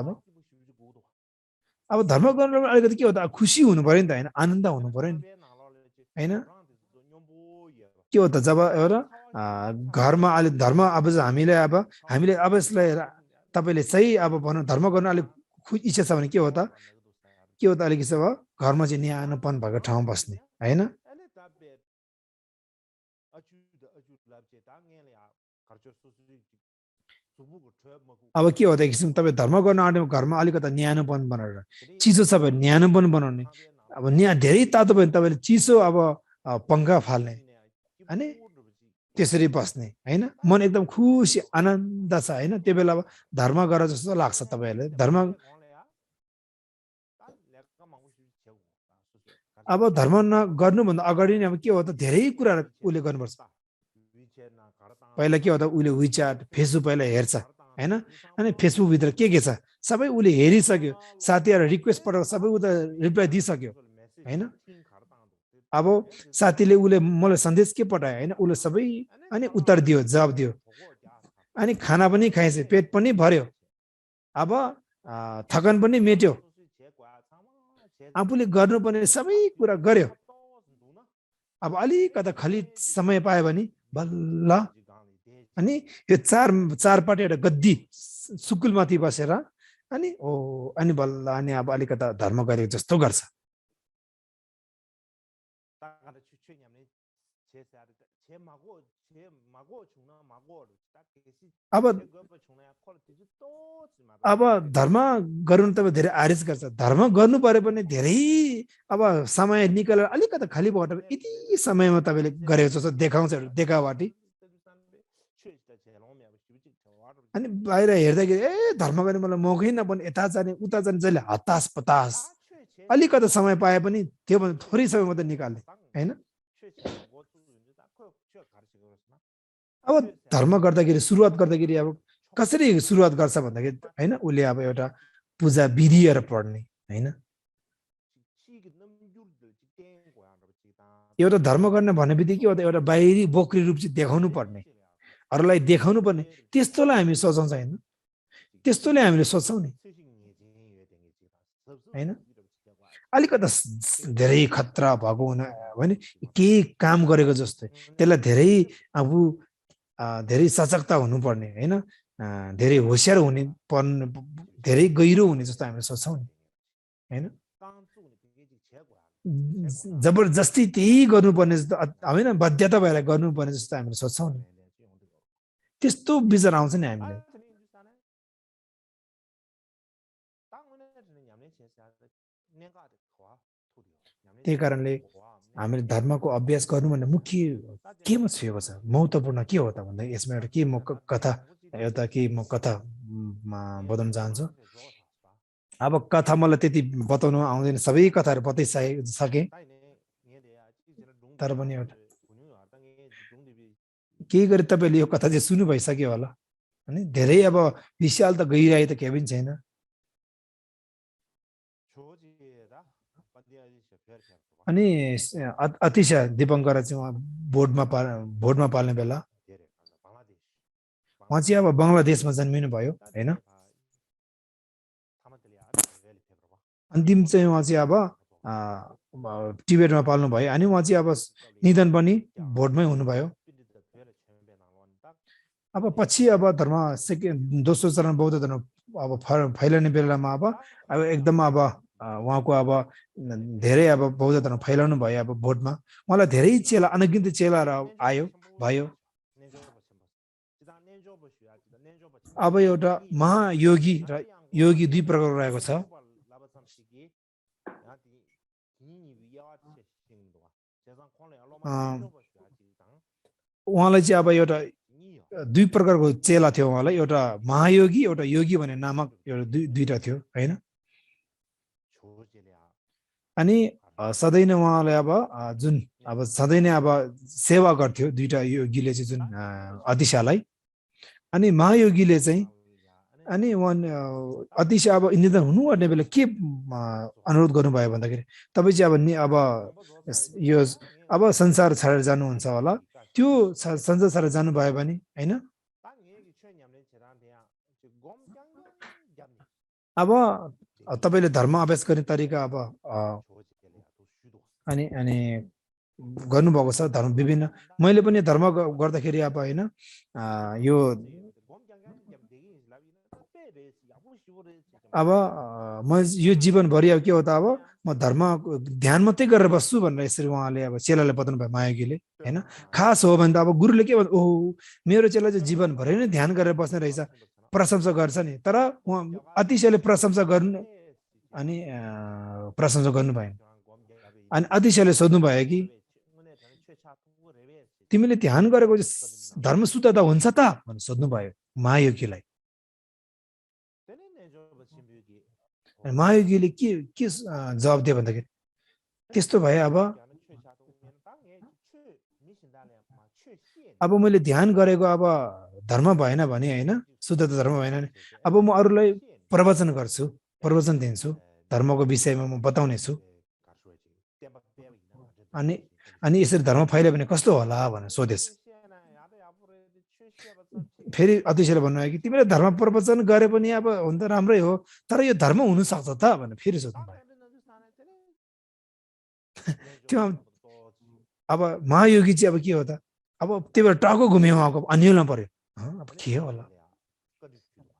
अब धर्म गर्नु अलिकति के हो त खुसी हुनु पर्यो नि त होइन आनन्द हुनु पर्यो नि होइन के हो त जब एउटा घरमा अलि धर्म अब हामीले अब यसलाई तपाईँले चाहिँ अब भनौँ धर्म गर्नु अलिक इच्छा छ भने के हो त अलिक अब घरमा चाहिँ न्यानोपन भएको ठाउँ बस्ने होइन अब के हो त किसिम तपाईँ धर्म गर्न आँट्यो घरमा अलिकति न्यानोपन बनाएर चिसो छ भने न्यानोपन बनाउने अब धेरै तातो भयो भने तपाईँले चिसो अब पङ्खा फाल्ने होइन त्यसरी बस्ने होइन मन एकदम खुसी आनन्द छ होइन त्यो बेला अब धर्म गर जस्तो लाग्छ तपाईँहरूले धर्म अब धर्म गर्नुभन्दा अगाडि नै अब के हो त धेरै कुराहरू उसले गर्नुपर्छ पहिला के हो त उसले विचार फेसबुक पहिला हेर्छ होइन अनि फेसबुकभित्र के छ सबै उसले हेरिसक्यो साथीहरू रिक्वेस्ट पठाएको सबै उ त रिप्लाई दिइसक्यो होइन अब साथीले उसले मलाई सन्देश के पठायो होइन उसले सबै अनि उत्तर दियो जवाब दियो अनि खाना पनि खाइन्छ पेट पनि भर्यो अब थकान पनि मेट्यो आफूले गर्नुपर्ने सबै कुरा गर्यो अब अलिकता खाली समय पायो भने बल्ल अनि यो चारपाटे एउटा गद्दी सुकुलमाथि बसेर अनि बल्ल अनि अब अलिकता धर्म गरेको जस्तो गर्छ अब धर्म गर्नु त धेरै आरिस गर्छ धर्म गर्नु पर्यो भने धेरै अब समय निकालेर अलिकता खाली भएर यति समयमा तपाईँले गरेको जस्तो देखाउँछ देखावटी अनि बाहिर हेर्दाखेरि धर्म गर्ने मलाई मौकै नपर्ने यता जाने उता जाने जहिले हतास पतास अलिकता समय पाए पनि त्यो भन्दा थोरै समय मात्रै निकाल्ने होइन अब धर्म गर्दाखेरि सुरुवात गर्दाखेरि अब कसरी सुरुवात गर्छ भन्दाखेरि होइन उसले अब एउटा पूजा विधिहरू पढ्ने होइन एउटा धर्म गर्ने भन्ने बित्तिकै एउटा बाहिरी बोक्री रूप चाहिँ देखाउनु पर्ने अरूलाई देखाउनु पर्ने त्यस्तोलाई हामी सोचाउँछ होइन त्यस्तोले हामीले सोच्छौँ नि होइन अलिकता धेरै खतरा भएको होइन केही काम गरेको जस्तै त्यसलाई धेरै आफू धेरै सचकता हुनुपर्ने होइन धेरै होसियार हुने पर्ने धेरै गहिरो हुने जस्तो हामीले सोच्छौँ नि होइन जबरजस्ती त्यही गर्नुपर्ने जस्तो होइन बाध्यता भएर गर्नुपर्ने जस्तो हामीले सोच्छौँ नि त्यस्तो विचार आउँछ नि हामीलाई त्यही कारणले हामीले धर्मको अभ्यास गर्नु भन्ने मुख्य केमा छुएको छ महत्त्वपूर्ण के हो त भन्दा यसमा एउटा के म कथा एउटा के म कथा बताउन चाहन्छु अब कथा मलाई त्यति बताउनु आउँदैन सबै कथाहरू बताइसके तर पनि एउटा केही गरी तपाईँले यो कथा चाहिँ सुन्नु भइसक्यो होला अनि धेरै अब विशाल त गइरहेको त केही पनि छैन अनि अतिश दिपङ्कर चाहिँ उहाँ भोटमा पाल्ने बेला उहाँ चाहिँ अब बङ्गलादेशमा जन्मिनु भयो होइन अन्तिम चाहिँ उहाँ चाहिँ अब टिबेटमा पाल्नु भयो अनि उहाँ चाहिँ अब निधन पनि भोटमै हुनुभयो अब पछि अब धर्म दोस्रो चरण बौद्ध धर्म अब फैलिने बेलामा अब एकदम अब उहाँको अब धेरै अब बौद्ध धर्म फैलाउनु भयो अब भोटमा उहाँलाई धेरै चेला अनगिन्त चेलाहरू आयो भयो अब एउटा महायोगी र योगी दुई प्रकारको रहेको छ उहाँलाई चाहिँ अब एउटा दुई प्रकारको चेला थियो उहाँलाई एउटा महायोगी एउटा योगी भन्ने नामक एउटा दुईटा थियो होइन अनि सधैँ नै उहाँले अब जुन अब सधैँ नै अब सेवा गर्थ्यो दुईटा योगीले चाहिँ जुन अतिशालाई अनि महायोगीले चाहिँ अनि उहाँ अतिशय अब निधन हुनुपर्ने बेला के अनुरोध गर्नुभयो भन्दाखेरि तपाईँ चाहिँ अब यो अब संसार छाडेर जानुहुन्छ होला त्यो संसार छाडेर जानुभयो भने होइन अब तपाईँले धर्म अभ्यास गर्ने तरिका अब अनि अनि गर्नुभएको छ धर्म विभिन्न मैले पनि धर्म गर्दाखेरि अब होइन यो अब म यो जीवनभरि अब के हो त अब म धर्म ध्यान मात्रै गरेर बस्छु भनेर यसरी उहाँले अब चेलाले बताउनु भयो महायोगीले होइन खास हो भने त अब गुरुले के भन्छ ओहो मेरो चेला चाहिँ जीवनभरि नै ध्यान गरेर बस्ने रहेछ प्रशंसा गर्छ नि तर उहाँ अतिशयले प्रशंसा गर्नु अनि प्रशंसा गर्नु भएन अनि अतिशयले सोध्नु भयो कि तिमीले ध्यान गरेको धर्म शुद्धता हुन्छ त भनेर सोध्नु भयो महायोगीलाई महायोगीले के जवाब दियो भन्दाखेरि त्यस्तो भए अब मैले ध्यान गरेको अब धर्म भएन भने होइन शुद्धता धर्म भएन भने अब म अरूलाई प्रवचन गर्छु प्रवचन दिन्छु धर्मको विषयमा म बताउने छु अनि यसरी धर्म फैल्यो भने कस्तो होला भनेर सोधेछ फेरि अतिशयले भन्नुभयो कि तिमीले धर्म प्रवचन गरे पनि अब हुन त राम्रै हो तर यो धर्म हुन सक्छ त भनेर फेरि सोध्नु भयो त्यो अब महायोगी चाहिँ अब के हो त अब त्यही भएर टाउको घुम्यो उहाँको अन्यलमा पर्यो अब के होला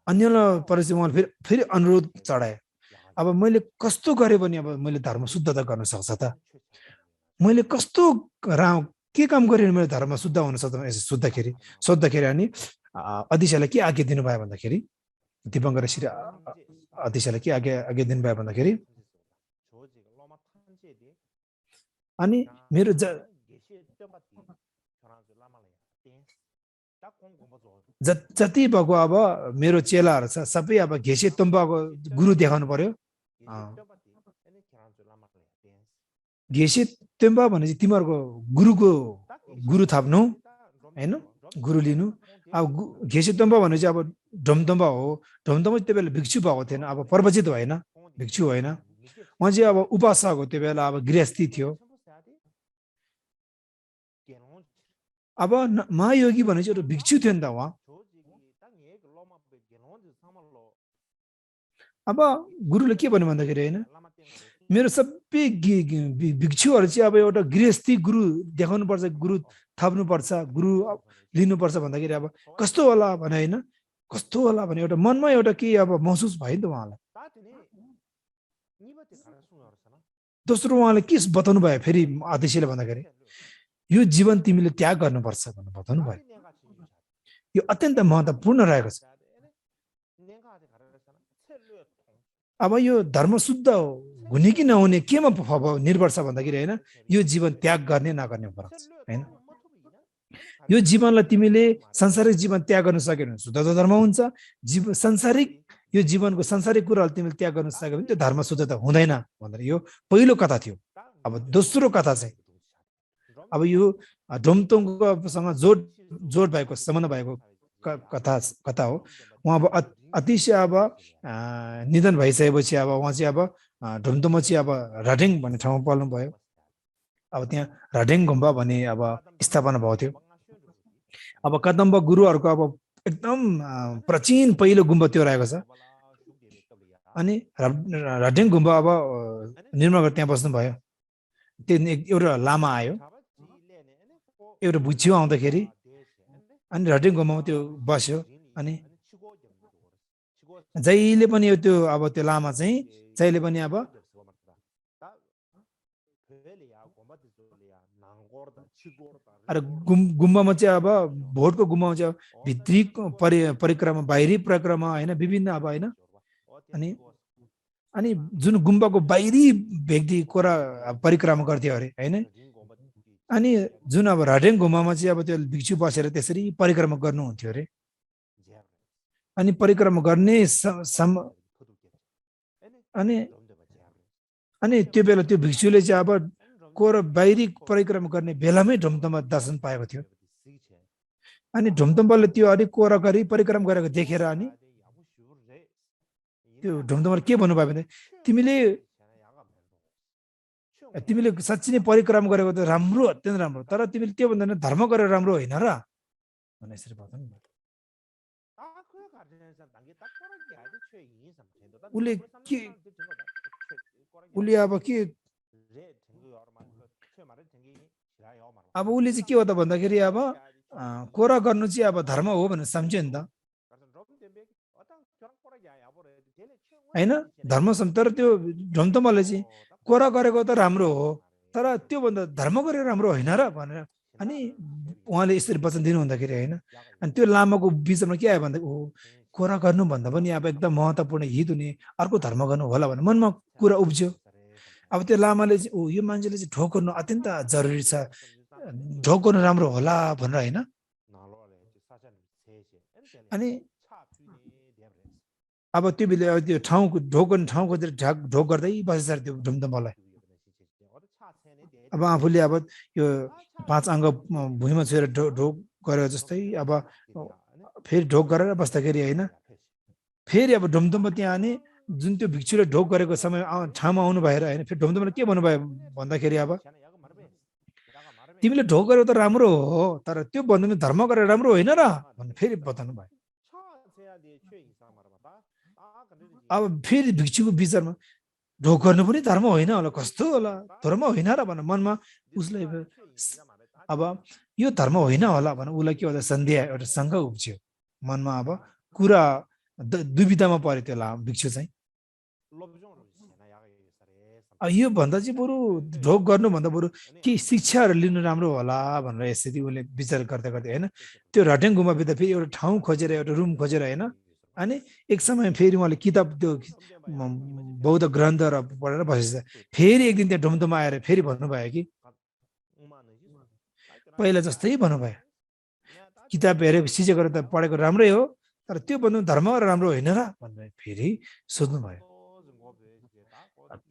अन्यलमा परेपछि उहाँले फेरि अनुरोध चढाए अब मैले कस्तो गरेँ भने अब मैले धर्म शुद्धता गर्न सक्छ त मैले कस्तो के काम गरेँ मैले धर्म शुद्ध हुन सक्छ सोद्धाखेरि अनि अतिशयलाई के आज्ञा दिनुभयो भन्दाखेरि दिपङ्कर श्री अतिशयलाई के आज्ञा दिनुभयो भन्दाखेरि अनि मेरो जति भएको अब मेरो चेलाहरू छ सबै अब घेसे तुम्बाको गुरु देखाउनु पर्यो घेसे तुम्बा भने चाहिँ तिमीहरूको गुरु थाप्नु होइन गुरु लिनु अब घेसे तुम्बा भने चाहिँ अब ढमतम्बा हो ढमतम्बा त्यो बेला भिक्षु भएको थिएन अब प्रवचित होइन भिक्षु होइन उहाँ चाहिँ अब उपासक हो त्यो बेला अब गृहस्थी थियो अब महायोगी भने चाहिँ एउटा भिक्षु थियो नि त उहाँ अब गुरुले के भन्नु भन्दाखेरि होइन मेरो सबै भिक्षुहरू चाहिँ अब एउटा गृहस्थी गुरु देखाउनु पर्छ गुरु थप्नुपर्छ गुरु लिनुपर्छ भन्दाखेरि अब कस्तो होला भने होइन कस्तो होला भने एउटा मनमा एउटा के अब महसुस भयो नि त उहाँलाई दोस्रो उहाँले के बताउनु भयो फेरि अतिशयले भन्दाखेरि यो जीवन तिमीले त्याग गर्नुपर्छ भनेर बताउनु भयो यो अत्यन्त महत्त्वपूर्ण रहेको छ। अब यो धर्म शुद्ध हुने कि नहुने केमा निर्भर छ भन्दाखेरि हैन, यो जीवन त्याग गर्ने नगर्ने फरक छ हैन। यो जीवनलाई तिमीले सांसारिक जीवन त्याग गर्न सक्यौ भने शुद्धता धर्म हुन्छ। सांसारिक यो जीवनको सांसारिक कुराहरू तिमीले त्याग गर्न सक्यौ भने त्यो धर्म शुद्धता हुँदैन भनेर यो पहिलो कथा थियो। अब दोस्रो कथा चाहिँ अब यो ढोमतोङसँग जोड भएको सम्बन्ध भएको कथा हो। उहाँ अब अतिशय अब निधन भइसकेपछि अब उहाँ चाहिँ अब ढोमतोङमा चाहिँ अब राडेङ भन्ने ठाउँमा पाल्नु भयो। अब त्यहाँ राडेङ गुम्बा भन्ने अब स्थापना भएको थियो। अब कदम्ब गुरुहरूको अब एकदम प्राचीन पहिलो गुम्बा त्यो रहेको छ। अनि राडेङ गुम्बा अब निर्माण गरेर त्यहाँ बस्नु भयो। त्यो एउटा लामा आयो, एउटा बुच्चियो आउँदाखेरि अनि राडेङ गुम्बामा त्यो बस्यो। अनि जहिले पनि त्यो अब त्यो लामा चाहिँ जहिले पनि अब अरे गुम्बामा चाहिँ अब भोटको गुम्बामा चाहिँ भित्री परिक्रमा बाहिरी परिक्रमा हैन विभिन्न अब हैन। अनि जुन गुम्बाको बाहिरी व्यक्ति कोरा परिक्रमा गर्थ्यो अरे हैन। अनि जुन अब राडेङ गुम्बामा चाहिँ अब त्यो भिक्षु बसेर त्यसरी परिक्रमा गर्नुहुन्थ्यो अरे। अनि परिक्रमा गर्ने अनि त्यो बेला त्यो भिक्षुले चाहिँ अब कोरा बाहिरी परिक्रमा गर्ने बेलामै ढोमतोङमा दर्शन पाएको थियो। अनि ढोमतोङले त्यो अलिक कोरा गरी परिक्रमा गरेको देखेर अनि त्यो ढोमतोङले के भन्नुभयो भने तिमीले साँच्चै नै परिक्रमा गरेको त राम्रो, अत्यन्त राम्रो, तर तिमीले त्यो भन्दा धर्म गरेर राम्रो होइन र भने यसरी भन्नु। उसले अब के अब उसले चाहिँ के हो त भन्दाखेरि अब कोरा गर्नु चाहिँ अब धर्म हो भनेर सम्झ्यो नि त हैन। धर्म तर त्यो ढोमतोङले चाहिँ कोरा गरेको त राम्रो हो तर त्यो भन्दा धर्म गरेर राम्रो होइन र भनेर अनि उहाँले यसरी वचन दिनु हुँदाखेरि हैन। अनि त्यो लामाको बिचमा के आयो भन्दा ओ कोरा गर्नु भन्दा पनि अब एकदम महत्त्वपूर्ण हित हुने अर्को धर्म गर्नु होला भने मनमा कुरा उब्ज्यो। अब त्यो लामाले चाहिँ ओ यो मान्छेले चाहिँ ढोक गर्नु अत्यन्त जरुरी छ, ढोक गर्नु राम्रो होला भनेर हैन। अनि अब त्यो बेला त्यो ठाउँको ढोक गर्ने ठाउँ खोजेर ढोक गर्दै बसेछ त्यो ढोमतोङलाई। अब आफूले अब यो 5 अङ्ग भुइँमा छोएर ढोक गरेर जस्तै अब फेरि ढोक गरेर बस्दाखेरि हैन। फेरि अब ढोमतोङमा त्यहाँ अनि जुन त्यो भिक्षुले ढोक गरेको समय ठाउँमा आउनु भएर हैन। फेरि ढोमतोङले के भन्नुभयो भन्दाखेरि अब तिमीले ढोक गरेको त राम्रो हो तर त्यो भन्नु धर्म गरेर राम्रो होइन र भन्ने फेरि बताउनु भयो। अब फेरि भिक्षुको विचारमा ढोक गर्नु पनि धर्म होइन होला, कस्तो होला, धर्म होइन र भनेर मनमा उसलाई अब यो धर्म होइन होला भने उसलाई के होला सन्देह एउटा शङ्का उब्ज्यो मनमा। अब कुरा दुविधामा पर्यो त्यो भिक्षु चाहिँ। यो भन्दा चाहिँ बरु ढोक गर्नुभन्दा बरु के शिक्षाहरू लिनु राम्रो होला भनेर यसरी उसले विचार गर्दै गर्दै होइन। त्यो राडेङ गुम्बाभित्र फेरि एउटा ठाउँ खोजेर एउटा रुम खोजेर होइन। अनि एक समय फेरि उहाँले किताब त्यो बौद्ध ग्रन्थहरू पढेर बसेछ। फेरि एक दिन त्यहाँ ढोमतोङमा आएर फेरि भन्नुभयो कि पहिला जस्तै भन्नुभयो किताब हेरेको सिजे गरेर त पढेको राम्रै हो तर त्यो भन्नु धर्म गरेर राम्रो होइन र भनेर फेरि सोध्नुभयो।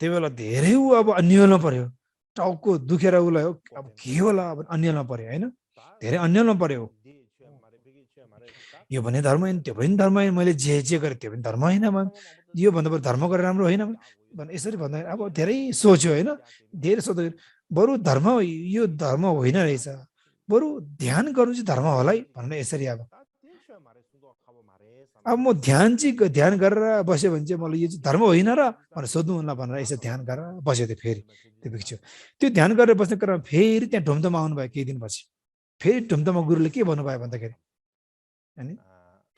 त्यो बेला धेरै ऊ अब अन्यलमा पर्यो, टाउको दुखेर उसलाई अब के होला अब अन्यलमा पर्यो होइन। धेरै अन्यलमा पर्यो। यो भने धर्म होइन, त्यो पनि धर्म होइन, मैले जे गरेँ त्यो पनि धर्म होइन, यो भन्दा धर्म गरेर राम्रो होइन भने यसरी भन्दा अब धेरै सोच्यो होइन। धेरै सोच्दाखेरि बरु धर्म यो धर्म होइन रहेछ, बरु ध्यान गर्नु चाहिँ धर्म होला है भनेर यसरी अब म ध्यान गरेर बस्यो भने चाहिँ मलाई यो चाहिँ धर्म होइन र भनेर सोध्नु होला भनेर यसरी ध्यान गरेर बस्यो। त्यो फेरि त्यो भिक्षु त्यो ध्यान गरेर बस्ने क्रममा फेरि त्यहाँ ढोमतोङमा आउनुभयो केही दिनपछि। फेरि ढोमतोङमा गुरुले के भन्नुभयो भन्दाखेरि अनि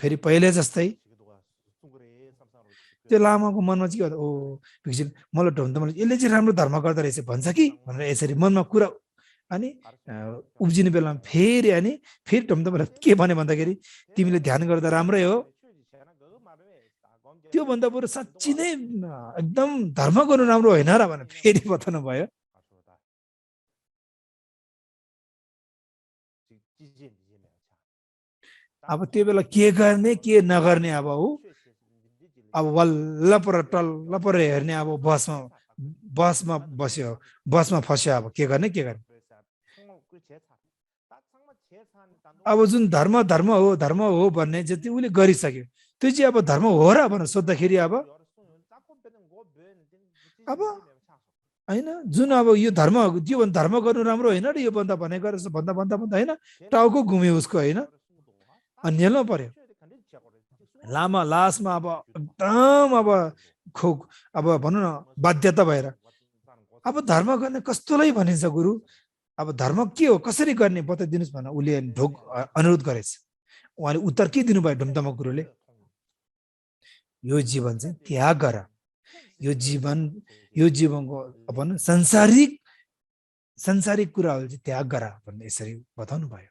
फेरि पहिले जस्तै त्यो लामाको मनमा चाहिँ के हो ओ भिक्षु मलाई ढोमतोङले यसले चाहिँ राम्रो धर्म गर्दो रहेछ भन्छ कि भनेर यसरी मनमा कुरा अनि उब्जिने बेलामा फेरि अनि फेरि ढमढमले के भने भन्दाखेरि तिमीले ध्यान गर्दा राम्रै हो, त्यो भन्दा बरु साँच्ची नै एकदम धर्म गर्नु राम्रो होइन र भने फेरि बताउनु भयो। अब त्यो बेला के गर्ने के नगर्ने अब ऊ अब वल्ल पर टल्ल पर हेर्ने अब बसमा बस्यो, बसमा फस्यो, अब के गर्ने के गर्ने। अब जुन धर्म हो भन्ने जति उसले गरिसक्यो, त्यो चाहिँ अब धर्म हो र भनेर सोद्धाखेरि अब होइन जुन अब यो धर्म त्यो भन्दा धर्म गर्नु राम्रो होइन र यो भन्दा भनेको भन्दा होइन टाउको घुम्यो उसको होइन, अन्यलमा पर्यो। लामा लासमा अब एकदम अब भनौँ न बाध्यता भएर अब धर्म गर्ने कस्तोलाई भनिन्छ गुरु, अब धर्म के हो कसरी गर्ने बताइदिनुहोस् भनेर उसले ढोक अनुरोध गरेछ। उहाँले उत्तर के दिनुभयो ढुम्तामा गुरुले, यो जीवन चाहिँ त्याग गर, यो जीवनको भनौँ सांसारिक कुराहरू चाहिँ त्याग गर भन्ने यसरी बताउनु भयो।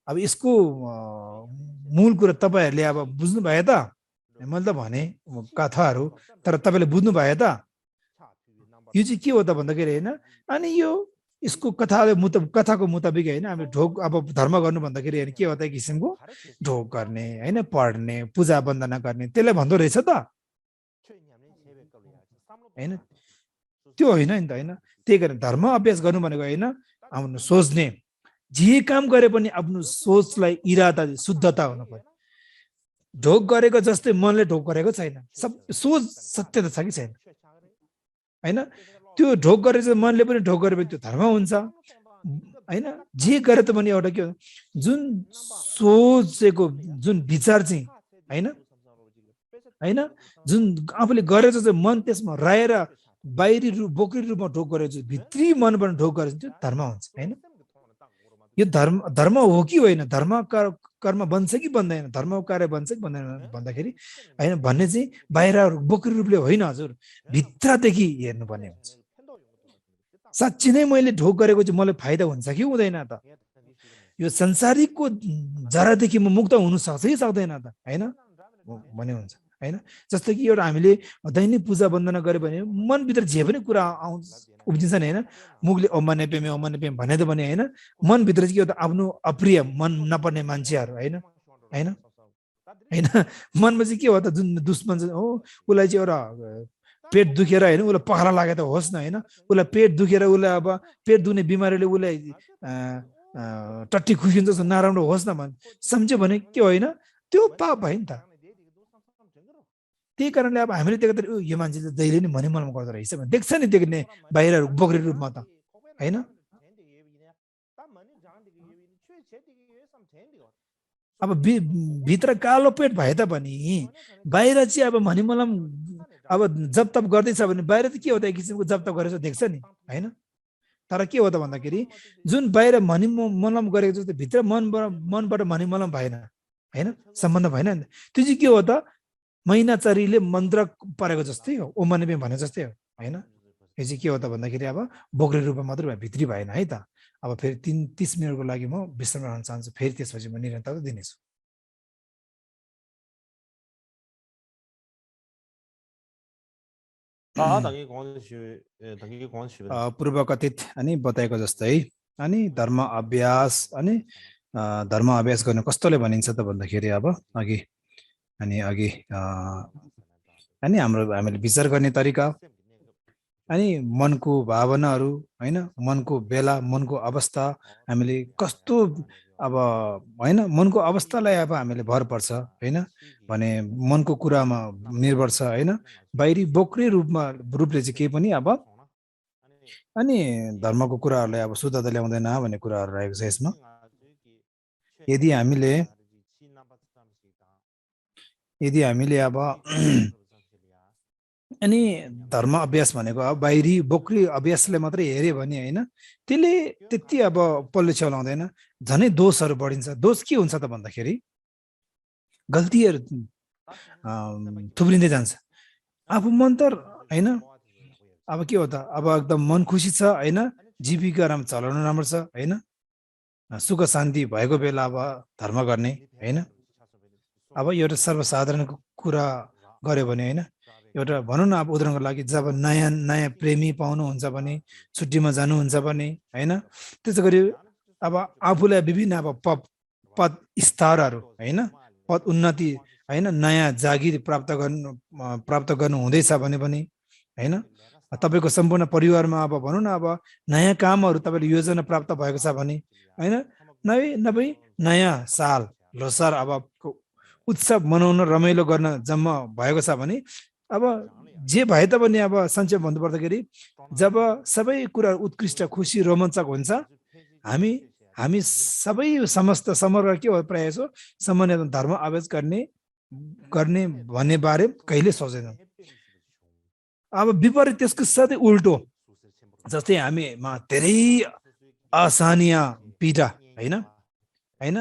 अब यसको मूल कुरा तपाईहरूले अब बुझ्नु भयो त, मैले त भने कथाहरू, तर तपाईँले बुझ्नु भयो त यो चाहिँ के हो त भन्दाखेरि होइन। अनि यो यसको कथाको मुताबिक होइन हामीले ढोक अब धर्म गर्नु भन्दाखेरि होइन के हो त एक किसिमको ढोक गर्ने होइन, पढ्ने पूजा वन्दना गर्ने त्यसलाई भन्दो रहेछ त होइन, त्यो होइन नि त होइन। त्यही कारण धर्म अभ्यास गर्नु भनेको होइन आफ्नो सोच्ने, जे काम गरे पनि आफ्नो सोचलाई इरादा शुद्धता हुनु पर्यो। ढोक गरेको जस्तै मनले ढोक गरेको छैन, सब सोच सत्य त छ कि छैन होइन। त्यो ढोक गरेर मनले पनि ढोक गरे भने त्यो धर्म हुन्छ होइन। जे गरे त पनि एउटा के जुन सोचेको जुन विचार चाहिँ होइन जुन आफूले गरेर चाहिँ मन त्यसमा रहेर बाहिरी रूप बोक्री रूपमा ढोक गरेर भित्री मनबाट ढोक गरेर त्यो धर्म हुन्छ होइन। यो धर्म हो कि होइन, धर्म कर्म बन्छ कि बन्दैन, धर्म कार्य बन्छ कि बन्दैन भन्दाखेरि होइन भन्ने चाहिँ बाहिर बोक्री रूपले होइन हजुर, भित्रदेखि हेर्नुपर्ने हुन्छ। साँच्ची नै मैले ढोक गरेको चाहिँ मलाई फाइदा हुन्छ कि हुँदैन त, यो संसारिकको जरादेखि म मुक्त हुनु सक्छ कि सक्दैन त होइन भन्ने हुन्छ होइन। जस्तो कि एउटा हामीले दैनिक पूजा वन्दना गऱ्यो भने मनभित्र जे पनि कुरा उब्जिन्छ नि होइन, मुखले ओम नेपेमे भने त भने होइन, मनभित्र चाहिँ के हो त आफ्नो अप्रिय मन नपर्ने मान्छेहरू होइन होइन होइन मनमा चाहिँ के हो त जुन दुश्मन हो उसलाई चाहिँ एउटा पेट दुखेर होइन उसलाई पखाला लागे त होस् न होइन, उसलाई पेट दुखेर उसलाई अब पेट दुख्ने बिमारीले उसलाई टट्टी खुसिन्छ जस्तो नराम्रो होस् न भन् सम्झ्यो भने के होइन त्यो पाप भयो नि त। त्यही कारणले अब हामीले देख्दा यो मान्छेले जहिले नि भने मलम गर्दो रहेछ भने देख्छ नि देख्ने बाहिर बोक्री रूपमा त होइन। अब भित्र कालो पेट भए तापनि बाहिर चाहिँ अब भनिमलम अब जप तप गर्दैछ भने बाहिर त के हो त एक किसिमको जप तप गरेर देख्छ नि होइन। तर के हो त भन्दाखेरि जुन बाहिर मलम गरेको जस्तो भित्र मनबाट मलम भएन होइन, सम्बन्ध भएन नि, त्यो चाहिँ के हो त मैनाचरीले मन्त्र परेको जस्तै हो, ओम नेपेम भने जस्तै हो होइन। यो चाहिँ के हो त भन्दाखेरि अब बोक्री रूपमा मात्रै भयो, भित्री भएन है त। अब फेरि 30 मिनटको लागि म विश्राम रहन चाहन्छु, फेरि त्यसपछि म निरन्तरता दिनेछु। पूर्व कथित अनि बताएको जस्तै अनि धर्म अभ्यास गर्न कस्तोले भनिन्छ त भन्दाखेरि अब अघि अनि हामीले विचार गर्ने तरिका अनि मनको भावनाहरू होइन, मनको बेला मनको अवस्था हामीले कस्तो अब होइन मनको अवस्थालाई अब हामीले भर पर्छ होइन भने मनको कुरामा निर्भर छ होइन। बाहिरी बोक्री रूपले चाहिँ केही पनि अब अनि धर्मको कुराहरूलाई अब शुद्धता ल्याउँदैन भन्ने कुराहरू रहेको छ यसमा। यदि हामीले अब अनि धर्म अभ्यास भनेको अब बाहिरी बोक्री अभ्यासले मात्रै हेऱ्यो भने होइन त्यसले त्यति अब पल्ले चलाउँदैन, झनै दोषहरू बढिन्छ। दोष के हुन्छ त भन्दाखेरि गल्तीहरू थुप्रिँदै जान्छ। आफू मन त होइन, अब के हो त, अब एकदम मन खुसी छ होइन, जीविका राम्रो चलाउनु राम्रो छ होइन, सुख शान्ति भएको बेला अब धर्म गर्ने होइन। अब एउटा सर्वसाधारण कुरा गर्यो भने होइन, एउटा भनौँ न अब उदाहरणको लागि जब नयाँ नयाँ प्रेमी पाउनुहुन्छ भने, छुट्टीमा जानुहुन्छ भने होइन, त्यसो गरी अब आफूलाई विभिन्न अब पद स्तरहरू होइन, पद उन्नति होइन, नयाँ जागिर प्राप्त गर्नु हुँदैछ भने पनि होइन, तपाईँको सम्पूर्ण परिवारमा अब भनौँ न अब नयाँ कामहरू तपाईँले योजना प्राप्त भएको छ भने होइन, नभए नयाँ साल लोसार अब उत्सव मनाउन रमाइलो गर्न जम्मा भएको छ भने, अब जे भए तापनि अब संक्षेप भन्नुपर्दाखेरि जब सबै कुरा उत्कृष्ट खुसी रोमाञ्चक हुन्छ, हामी सबै समस्त समग्र के हो प्रायः जसो सामान्य धर्म अभ्यास गर्ने भन्ने बारे कहिले सोचेनौँ। अब विपरीत त्यसको साथै उल्टो, जस्तै हामीमा धेरै असहनीय पीडा होइन होइन,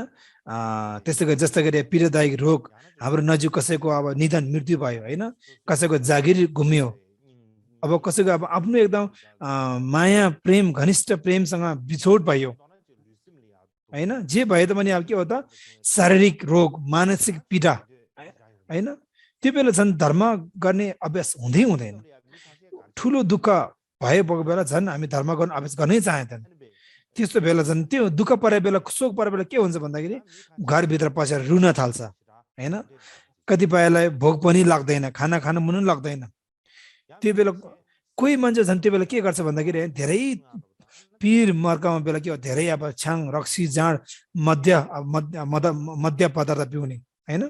त्यस्तै गरी जस्तै गरी पीडादायक रोग, हाम्रो नजिक कसैको अब निधन मृत्यु भयो होइन, कसैको जागिर गुम्यो, अब कसैको अब आफ्नो एकदम माया प्रेम घनिष्ठ प्रेमसँग बिछोड भयो होइन, जे भए तापनि अब के हो त शारीरिक रोग मानसिक पीडा होइन, त्यो बेला झन् धर्म गर्ने अभ्यास हुँदै हुँदैन। ठुलो दुःख भएको बेला झन् हामी धर्म गर्न अभ्यास गर्नै चाहँदैन। त्यस्तो बेला झन् त्यो दुःख परे बेला शोक परे बेला के हुन्छ भन्दाखेरि घरभित्र पसेर रुन थाल्छ होइन, कतिपयलाई भोक पनि लाग्दैन, खाना खान मन लाग्दैन। त्यो बेला कोही मान्छे झन् त्यो बेला के गर्छ भन्दाखेरि धेरै पीर मर्कामा बेला के हो, धेरै अब छ्याङ रक्सी जाँड मध्य पदार्थ पिउने होइन।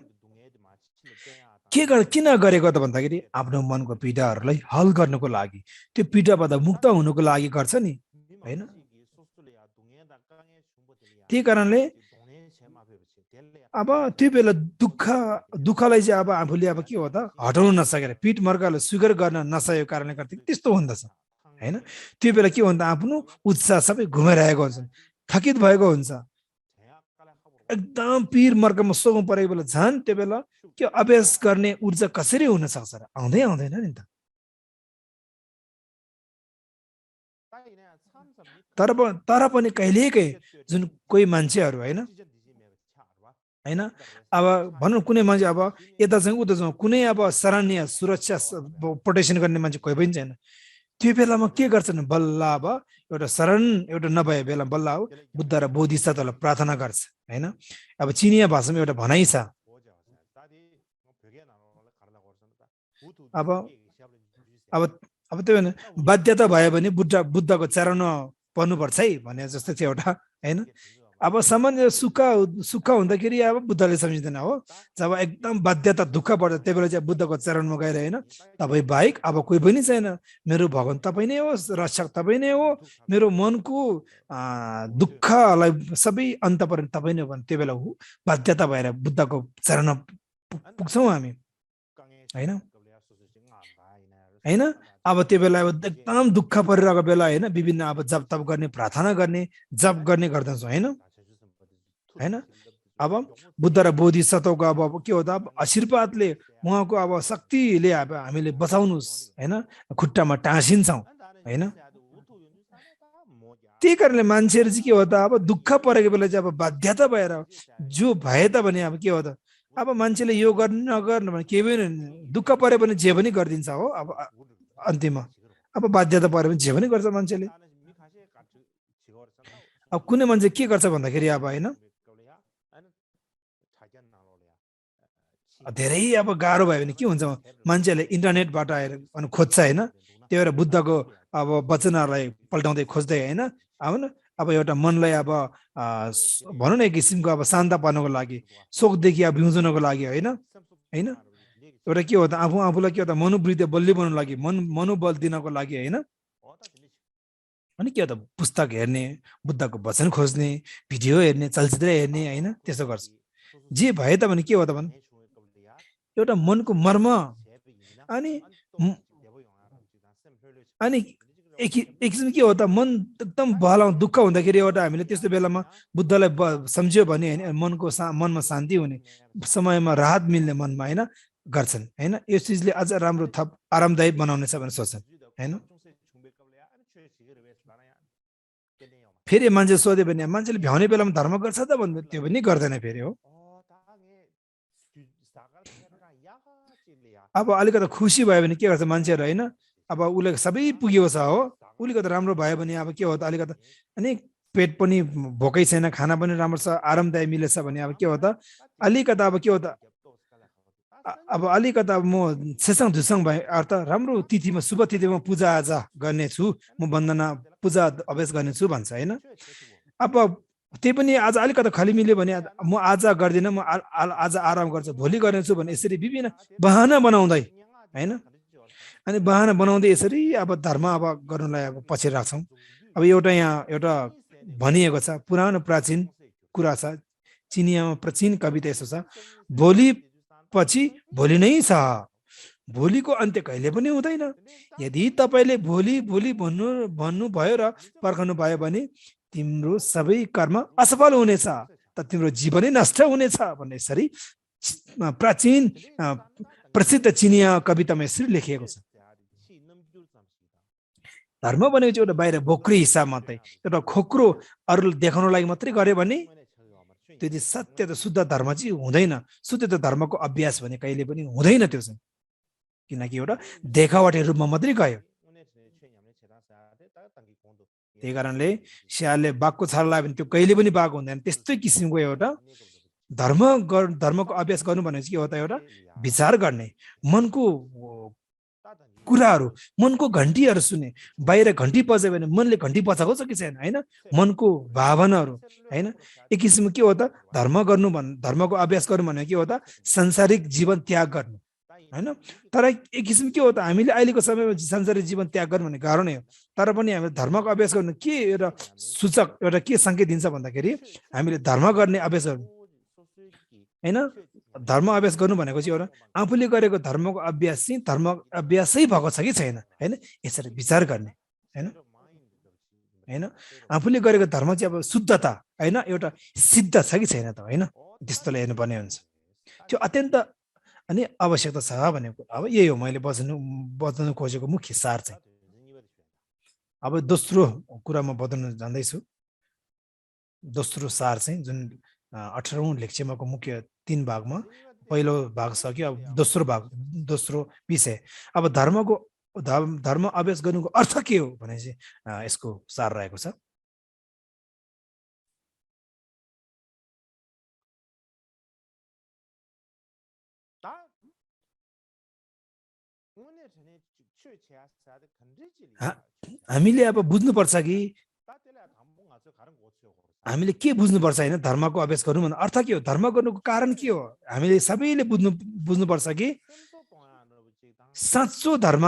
किन गरेको त भन्दाखेरि आफ्नो मनको पीडाहरूलाई हल गर्नको लागि, त्यो पीडाबाट मुक्त हुनुको लागि गर्छ नि होइन। त्यही कारणले अब त्यो बेला दुःखलाई चाहिँ अब आफूले अब के हो त हटाउन नसकेर, पिठ मर्कालाई स्वीकार गर्न नसकेको कारणले गर्दा त्यस्तो हुँदछ होइन। त्यो बेला के हुन्छ, आफ्नो उत्साह सबै घुमाइरहेको हुन्छ, थकित भएको हुन्छ, एकदम पीर मर्कामा सोक्नु परेको बेला झन् त्यो बेला के अभ्यास गर्ने ऊर्जा कसरी हुन सक्छ र, आउँदैन नि त। तर पनि कहिलेकाहीँ जुन कोही मान्छेहरू होइन होइन, अब भनौँ कुनै मान्छे अब यता चाहिँ उता जाउँ, कुनै अब सराहनीय सुरक्षा प्रोटेक्सन गर्ने मान्छे कोही पनि छैन, त्यो बेलामा के गर्छन् बल्ल अब एउटा शरण एउटा नभए बेला बल्ल हो बुद्ध र बोधिसत्वलाई प्रार्थना गर्छ होइन। अब चिनिया भाषामा एउटा भनाइ छ, अब त्यो भने बाध्यता भयो भने बुद्धको चरण पर्नुपर्छ है भने जस्तो थियो एउटा होइन। अब सामान्य सुख हुँदाखेरि अब बुद्धले सम्झिँदैन हो, जब एकदम बाध्यता दुःख पर्छ त्यही बेला चाहिँ बुद्धको चरणमा गएर होइन, तपाईँ बाहेक अब कोही पनि छैन, मेरो भगवान तपाईँ नै हो, रक्षक तपाईँ नै हो, मेरो मनको दुःखलाई सबै अन्त पर्ने तपाईँ नै हो भने त्यो बेला बाध्यता भएर बुद्धको चरण पुग्छौँ हामी होइन होइन। अब त्यो बेला अब एकदम दुःख परिरहेको बेला होइन, विभिन्न अब जप तप गर्ने प्रार्थना गर्ने जप गर्ने गर्दछौँ होइन होइन। अब बुद्ध र बोधिसत्वको अब के हो त, अब आशीर्वादले उहाँको अब शक्तिले अब हामीले बचाउनुहोस् होइन, खुट्टामा टाँसिन्छौँ होइन। त्यही कारणले मान्छेहरू चाहिँ के हो त, अब दुःख परेको बेला चाहिँ अब बाध्यता भएर जो भए त भने अब के हो त, अब मान्छेले यो गर्नु नगर्नु भने केही पनि दुःख परे पनि जे पनि गरिदिन्छ हो। अब अन्तिममा अब बाध्यता पऱ्यो भने जे पनि गर्छ मान्छेले। अब कुनै मान्छे के गर्छ भन्दाखेरि अब होइन धेरै अब गाह्रो भयो भने के हुन्छ, मान्छेहरूले इन्टरनेटबाट हेरेर अनि खोज्छ होइन, त्यही भएर बुद्धको अब वचनहरूलाई पल्टाउँदै खोज्दै होइन अब एउटा मनलाई अब भनौँ न एक किसिमको अब शान्त पार्नको लागि, शोकदेखि अब भिउजनको लागि होइन होइन, एउटा के हो त आफूलाई के हो त मनोवृत्ति बलियो बनाउनको लागि, मनोबल दिनको लागि होइन। अनि के हो त पुस्तक हेर्ने, बुद्धको वचन खोज्ने, भिडियो हेर्ने, चलचित्र हेर्ने होइन, त्यसो गर्छ। जे भए त भने के हो त भने एउटा मनको मर्म अनि अनि एक किसिम के हो त मन एकदम बहलाउ दुःख हुँदाखेरि एउटा हामीले त्यस्तो बेलामा बुद्धलाई सम्झ्यो भने हैन मनमा शान्ति हुने समयमा राहत मिल्ने मनमा हैन गर्छन् हैन यो चीजले अझ राम्रो थप आरामदायी बनाउनेछ भनेर सोच्छन् हैन फेरि मान्छे सोध्यो भने मान्छेले भ्याउने बेलामा धर्म गर्छ त भन्दा त्यो पनि गर्दैन फेरि हो अब अलिकति खुसी भयो भने के गर्छ मान्छेहरु हैन अब उले सबै पुग्यो छ हो उलिकति राम्रो भयो भने अब के हो त अलिकति अनि पेट पनि भोकै छैन खाना पनि राम्रो छ आरामदायी मिलेछ भने अब के हो त अलिकति अब के हो त अब अलिकति अब म सेसङ धुसङ भए अर्थ राम्रो तिथिमा शुभ तिथिमा पूजा आजा गर्ने छु म वन्दना पूजा अभ्यास गर्ने छु भन्छ हैन अब त्यही पनि आज अलिकति खाली मिल्यो भने म आज गर्दिन म आज आराम गर्छु भोलि गर्नेछु भने यसरी विभिन्न बहाना बनाउँदै हैन अनि बहाना बनाउँदै यसरी अब धर्म अब गर्नलाई अब पछि राख्छौं अब एउटा भनिएको छ पुरानो प्राचीन कुरा छ चिनियामा प्राचीन कविता यसो छ भोलि पछि भोलि नै छ भोलिको अन्त्य कहिले पनि हुँदैन यदि तपाईले भोलि भोलि भन्नु भयो र पर्खनु भयो भने तिम्रो सबै कर्म असफल हुनेछ त तिम्रो जीवनै नष्ट हुनेछ भन्ने यसरी प्राचीन प्रसिद्ध चिनिया कवितामा यसरी लेखिएको छ धर्म भनेको चाहिँ एउटा बाहिर बोक्री हिसाब मात्रै एउटा खोक्रो अरूले देखाउन लागि मात्रै गर्यो भने त्यो चाहिँ सत्य त शुद्ध धर्म चाहिँ हुँदैन शुद्ध त धर्मको अभ्यास भने कहिले पनि हुँदैन त्यो चाहिँ किनकि एउटा देखावटी रूपमा मात्रै गयो त्यही कारणले स्यालले बाघको छाला लाग्यो भने त्यो कहिले पनि बाघ हुँदैन त्यस्तै किसिमको एउटा धर्मको अभ्यास गर्नु भनेपछि के हो त एउटा विचार गर्ने मनको कुराहरू मनको घण्टीहरू सुने बाहिर घण्टी बज्यो भने मनले घण्टी बजाएको छ कि छैन हैन मनको भावनाहरू हैन एक किसिमको के हो त धर्मको अभ्यास गर्नु भनेको के हो त सांसारिक जीवन त्याग गर्नु हैन तर एक किसिम के हो त हामीले अहिलेको समयमा सांसारिक जीवन त्याग गर्नु भने गाह्रो नै हो तर पनि हामीले धर्मको अभ्यास गर्नु के एउटा सूचक एउटा के संकेत दिन्छ भन्दाखेरि हामीले धर्म गर्ने अभ्यास गर्नु हैन धर्म अभ्यास गर्नु भनेको चाहिँ एउटा आफूले गरेको धर्मको अभ्यास चाहिँ धर्म अभ्यासै भएको छ कि छैन हैन यसरी विचार गर्ने हैन हैन आफूले गरेको धर्म चाहिँ अब शुद्धता हैन एउटा सिद्ध छ कि छैन त हैन त्यस्तोले हेर्नुपर्ने हुन्छ त्यो अत्यन्त अनि आवश्यकता छ भनेको अब यही हो मैले बताउन खोजेको मुख्य सार चाहिँ अब दोस्रो कुरामा बताउन जान्दैछु दोस्रो सार चाहिँ जुन 18औं लेक्चरमाको मुख्य 3 भागमा पहिलो भाग सक्यो अब दोस्रो विषय अब धर्म अभ्यास गर्नुको अर्थ के हो भने चाहिँ यसको सार रहेको छ हामीले अब बुझ्नुपर्छ कि हामीले के बुझ्नुपर्छ हैन धर्मको अभ्यास गर्नु भन्दा अर्थ के हो धर्म गर्नुको कारण के हो हामीले सबैले बुझ्नुपर्छ कि साँचो धर्म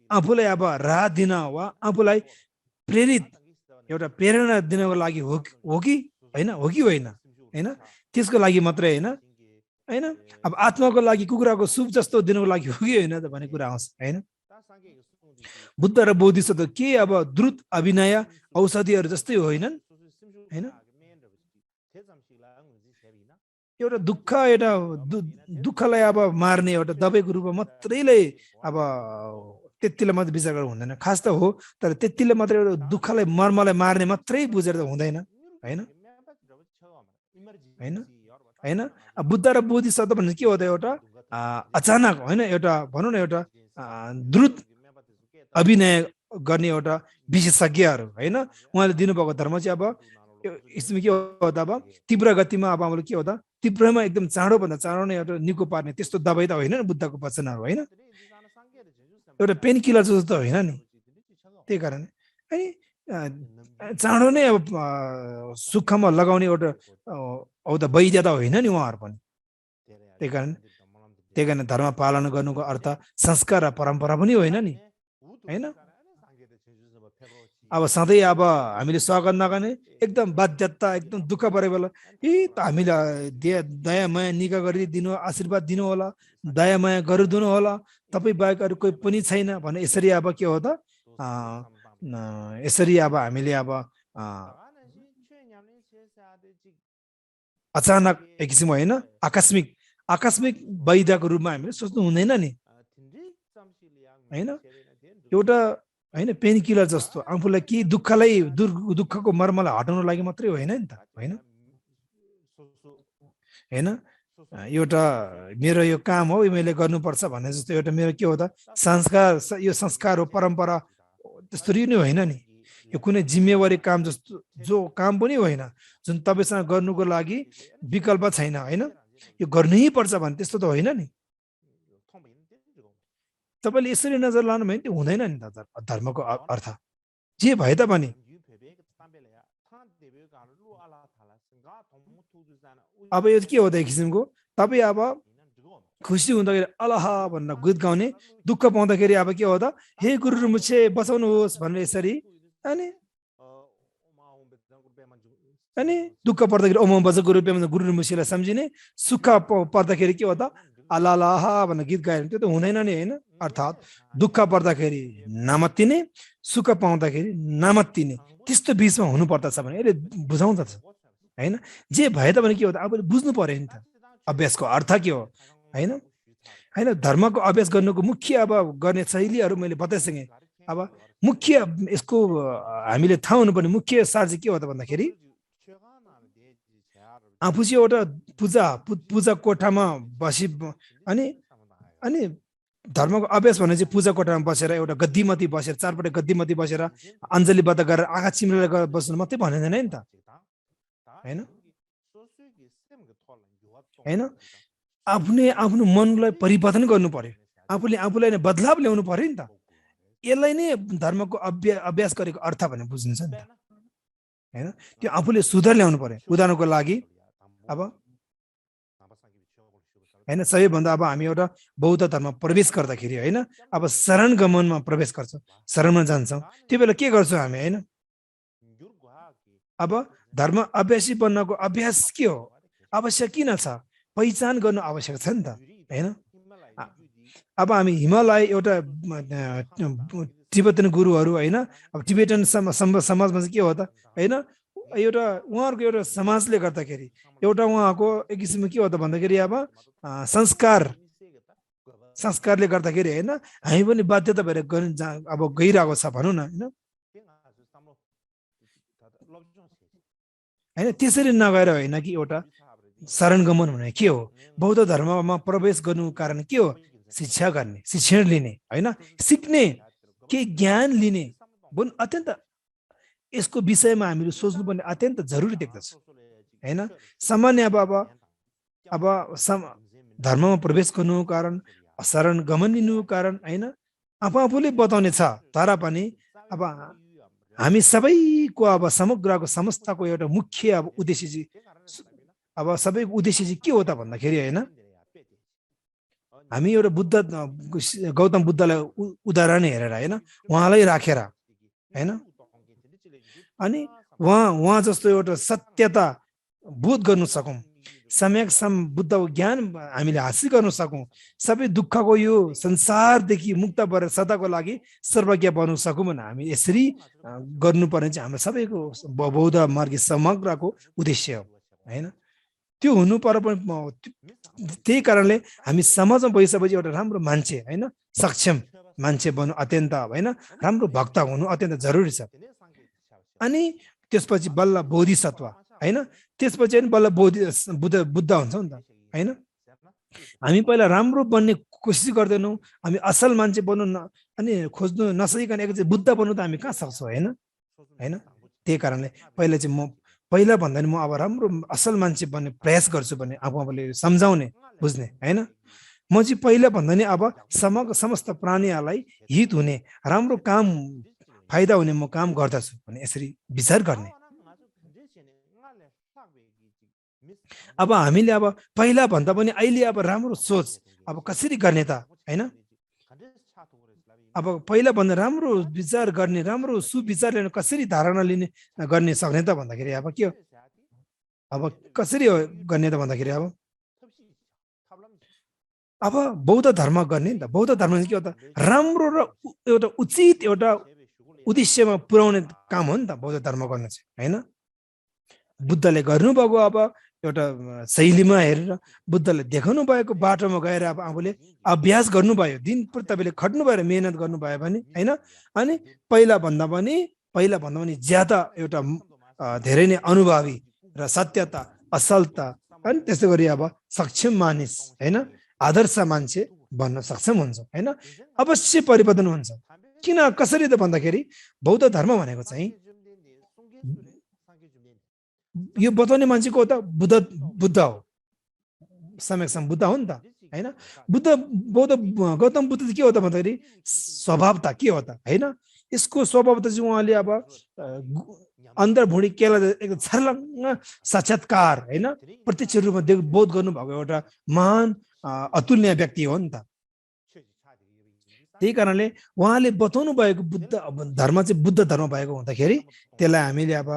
आफूलाई अब राहत दिन वा आफूलाई प्रेरित एउटा प्रेरणा दिनको लागि हो कि हैन हो कि होइन हैन त्यसको लागि मात्रै हैन हैन अब आत्माको लागि कुकुराको सुप जस्तो दिनको लागि हो कि होइन त भन्ने कुरा आउँछ हैन बुद्ध र बौद्धिस्ट के अब द्रुत अभिनय औषधिहरू जस्तै होइनन् हैन एउटा दुःखलाई अब मार्ने एउटा दबाईको रूपमा मात्रैले अब त्यतिले मात्रै विचार गर्नु हुँदैन खास त हो तर त्यतिले मात्रै एउटा दुःखलाई मर्मलाई मार्ने मात्रै बुझेर त हुँदैन हैन हैन हैन बुद्ध र बौद्धिस्ट भने के हो त एउटा अचानक हैन एउटा भनौँ न एउटा द्रुत अभिनय गर्ने एउटा विशेषज्ञहरू हैन उहाँले दिनुभएको धर्म चाहिँ अब यसमा के हो त अब तीव्र गतिमा अब हामीले के हो त तीव्रमा एकदम चाँडो भन्दा चाँडो नै एउटा निको पार्ने त्यस्तो दबाई त होइन बुद्धको वचनहरू हैन एउटा पेन किलर जस्तो होइन नि त्यही कारण अनि चाँडो नै अब सुखमा लगाउने एउटा औ त वैद्य त होइन नि उहाँहरू पनि त्यही कारण धर्म पालन गर्नुको अर्थ संस्कार र परम्परा पनि होइन नि हैन अब सधैँ अब हामीले स्वागत नगर्ने एकदम बाध्यता एकदम दुःख परे बेला त हामीलाई दया माया निका गरिदिनु आशीर्वाद दिनु होला दया माया गरिदिनु होला तपाईँ बाहेक अरू कोही पनि छैन भने यसरी अब के हो त यसरी अब हामीले अब अचानक एक किसिम होइन आकस्मिक आकस्मिक वैद्यको रूपमा हामीले सोच्नु हुँदैन नि होइन एउटा होइन पेन किलर जस्तो आफूलाई के दुःखको मर्मलाई हटाउनु लागि मात्रै होइन नि त होइन होइन एउटा मेरो यो काम हो मैले गर्नुपर्छ भन्ने जस्तो एउटा मेरो के हो त संस्कार यो संस्कार हो परम्परा त्यस्तो नै होइन नि यो कुनै जिम्मेवारी काम जस्तो जो काम पनि होइन जुन तपाईँसँग गर्नुको लागि विकल्प छैन होइन यो गर्नै पर्छ भने त्यस्तो त होइन नि तपाईँले यसरी नजर लानु भयो भने त्यो हुँदैन नि त धर्मको अर्थ जे भए तापनि अब यो के हो त एक किसिमको तपाईँ अब खुसी हुँदाखेरि अल्लाह भनेर गीत गाउने दुःख पाउँदाखेरि अब के हो त हे गुरु मुझे बचाउनुहोस् भनेर यसरी अनि दुःख पर्दाखेरि ओम बच गुरु मुसीलाई सम्झिने सुख पर्दाखेरि के हो त अल्लाह भनेर गीत गायो त्यो त हुँदैन नि होइन अर्थात् दुःख पर्दाखेरि नमत्तिने सुख पाउँदाखेरि नमत्तिने त्यस्तो बिचमा हुनुपर्दछ भने यसले बुझाउँदछ होइन जे भए तापनि के हो त अब बुझ्नु पर्यो नि त अभ्यासको अर्थ के हो होइन होइन धर्मको अभ्यास गर्नुको मुख्य अब गर्ने शैलीहरू मैले बताइसकेँ अब मुख्य यसको हामीले थाहा हुनुपर्ने मुख्य सार चाहिँ के हो त भन्दाखेरि आफू चाहिँ एउटा पूजा कोठामा बसी अनि धर्मको अभ्यास भने चाहिँ पूजा कोठामा बसेर एउटा गद्दीमाथि बसेर चारपट्टि गद्दीमाथि बसेर अञ्जलीबद्ध गरेर आँखा चिम्रेर बस्नु मात्रै भनेदैन नि त होइन होइन आफ्नो मनलाई परिवर्तन गर्नु पर्यो आफूलाई नै बदलाव ल्याउनु पर्यो नि त यसलाई नै धर्मको अभ्यास गरेको अर्थ भने बुझिन्छ नि त होइन त्यो आफूले सुधार ल्याउनु पर्यो उदाहरणको लागि अब होइन सबैभन्दा अब हामी एउटा बौद्ध धर्म प्रवेश गर्दाखेरि होइन अब शरण गमनमा प्रवेश गर्छौँ शरणमा जान्छौँ त्यो बेला के गर्छौँ हामी होइन अब धर्म अभ्यासी बन्नको अभ्यास के हो आवश्यक किन छ पहिचान गर्नु आवश्यक छ नि त होइन अब हामी हिमालय एउटा तिब्बतन गुरुहरू होइन अब टिबेटन समाजमा चाहिँ के हो त होइन एउटा उहाँहरूको एउटा समाजले गर्दाखेरि एउटा उहाँको एक किसिमको के हो त भन्दाखेरि अब संस्कारले गर्दाखेरि होइन हामी पनि बाध्यता भएर अब गइरहेको छ भनौँ न होइन त्यसरी नगएर होइन कि एउटा शरणगमन भने के हो बौद्ध धर्ममा प्रवेश गर्नुको कारण के हो शिक्षा गर्ने शिक्षण लिने होइन सिक्ने केही ज्ञान लिने पनि अत्यन्त यसको विषयमा हामीले सोच्नुपर्ने अत्यन्त जरुरी देख्दछ होइन सामान्य अब धर्ममा प्रवेश गर्नुको कारण शरण गमन लिनुको कारण होइन आफूले बताउने छ तर पनि अब हामी सबैको अब समग्रको समस्तको एउटा मुख्य अब उद्देश्य चाहिँ अब सबैको उद्देश्य चाहिँ के हो त भन्दाखेरि होइन हामी एउटा गौतम बुद्धलाई उदाहरण हेरेर होइन उहाँलाई राखेर होइन अनि उहाँ जस्तो एउटा सत्यता बोध गर्नु सकौँ सम्यक बुद्धको ज्ञान हामीले हासिल गर्न सकौँ सबै दुःखको यो संसारदेखि मुक्त भएर सदाको लागि सर्वज्ञ बन्नु सकौँ भने हामी यसरी गर्नुपर्ने चाहिँ हाम्रो सबैको बौद्ध मार्ग समग्रको उद्देश्य हो होइन त्यो हुनु पर्यो पनि त्यही कारणले हामी समाजमा बसिसकेपछि एउटा राम्रो मान्छे होइन सक्षम मान्छे बन्नु अत्यन्त होइन राम्रो भक्त हुनु अत्यन्त जरुरी छ अनि त्यसपछि बल्ल बोधिसत्व होइन त्यसपछि पनि बल्ल बुद्ध हुन्छ नि त होइन हामी पहिला राम्रो बन्ने कोसिस गर्दैनौँ हामी असल मान्छे बन्नु अनि खोज्नु नसकिकन एकचोटि बुद्ध बन्नु त हामी कहाँ सक्छौँ होइन होइन त्यही कारणले पहिला भन्दा नि म अब राम्रो असल मान्छे बन्ने प्रयास गर्छु भने आफूले सम्झाउने बुझ्ने होइन म चाहिँ पहिला भन्दा नि अब समस्त प्राणीहरूलाई हित हुने राम्रो काम फाइदा हुने म काम गर्दछु भने यसरी विचार गर्ने अब हामीले अब पहिला भन्दा पनि अहिले अब राम्रो सोच अब कसरी गर्ने त होइन अब पहिला भन्दा राम्रो विचार गर्ने राम्रो सुविचार लिने कसरी धारणा लिने गर्ने सक्ने त भन्दाखेरि अब के हो अब कसरी गर्ने त भन्दाखेरि अब बौद्ध धर्म गर्ने नि त बौद्ध धर्म चाहिँ के हो त राम्रो र एउटा उचित एउटा उद्देश्यमा पुर्याउने काम हो नि त बौद्ध धर्म गर्नु चाहिँ हैन बुद्धले गर्नुभएको अब एउटा शैलीमा हेरेर बुद्धले देखाउनु भएको बाटोमा गएर अब आफूले अभ्यास गर्नुभयो दिन तपाईँले खट्नु भयो मेहनत गर्नुभयो भने हैन अनि पहिला भन्दा पनि ज्यादा एउटा धेरै नै अनुभवी र सत्यता असलता अनि त्यस्तै गरी अब सक्षम मानिस हैन आदर्श मान्छे बन्न सक्षम हुन्छ हैन अवश्य परिवर्तन हुन्छ किन कसरी त भन्दाखेरि बौद्ध धर्म भनेको चाहिँ यो बताउने मान्छे को हो त बुद्ध हो समेक्षम बुद्ध हो नि त हैन बौद्ध गौतम बुद्ध के हो त भन्दाखेरि स्वभाव त के हो त हैन यसको स्वभाव त चाहिँ उहाँले अब अन्तर्भुँडी केला एकदम छर्लङ्ग साक्षात्कार हैन प्रत्यक्ष रूपमा बोध गर्नुभएको एउटा महान अतुलनीय व्यक्ति हो नि त त्यही कारणले उहाँले बताउनु भएको बुद्ध धर्म चाहिँ बुद्ध धर्म भएको हुँदाखेरि त्यसलाई हामीले अब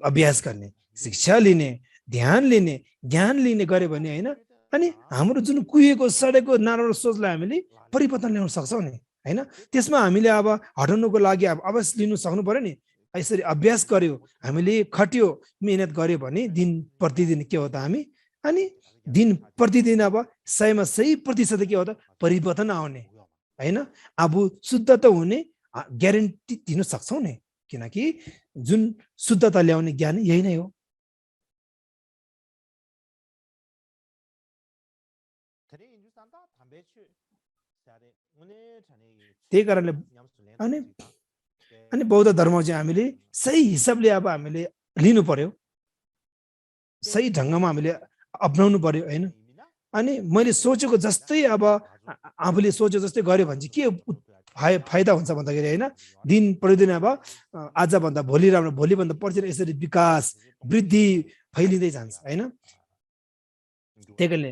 अभ्यास गर्ने शिक्षा लिने ध्यान लिने ज्ञान लिने गरे भने हैन अनि हाम्रो जुन कुहिएको सडेको नराम्रो सोचलाई हामीले परिवर्तन ल्याउन सक्छौँ नि हैन त्यसमा हामीले अब हटाउनुको लागि अब अवश्य लिनु सक्नु पर्यो नि यसरी अभ्यास गर्यो हामीले खट्यो मेहनत गर्यो भने दिन प्रतिदिन के हो त हामी अनि दिन प्रतिदिन अब 100मा 100% के हो त परिवर्तन आउने हैन अब शुद्ध त हुने ग्यारेन्टी दिन सक्छौँ नि किनकि जुन शुद्धता ल्याउने ज्ञान यही नै हो त्यही कारणले अनि बौद्ध धर्म चाहिँ हामीले सही हिसाबले अब हामीले लिनु पर्यो सही ढङ्गमा हामीले अपनाउनु पर्यो हैन अनि मैले सोचेको जस्तै अब आफूले सोचे जस्तै गर्यो भने चाहिँ के फाइदा हुन्छ भन्दाखेरि हैन दिन प्रतिदिन अब आजभन्दा भोलि राम्रो भोलिभन्दा पर्सि यसरी विकास वृद्धि फैलिँदै जान्छ हैन त्यही कारणले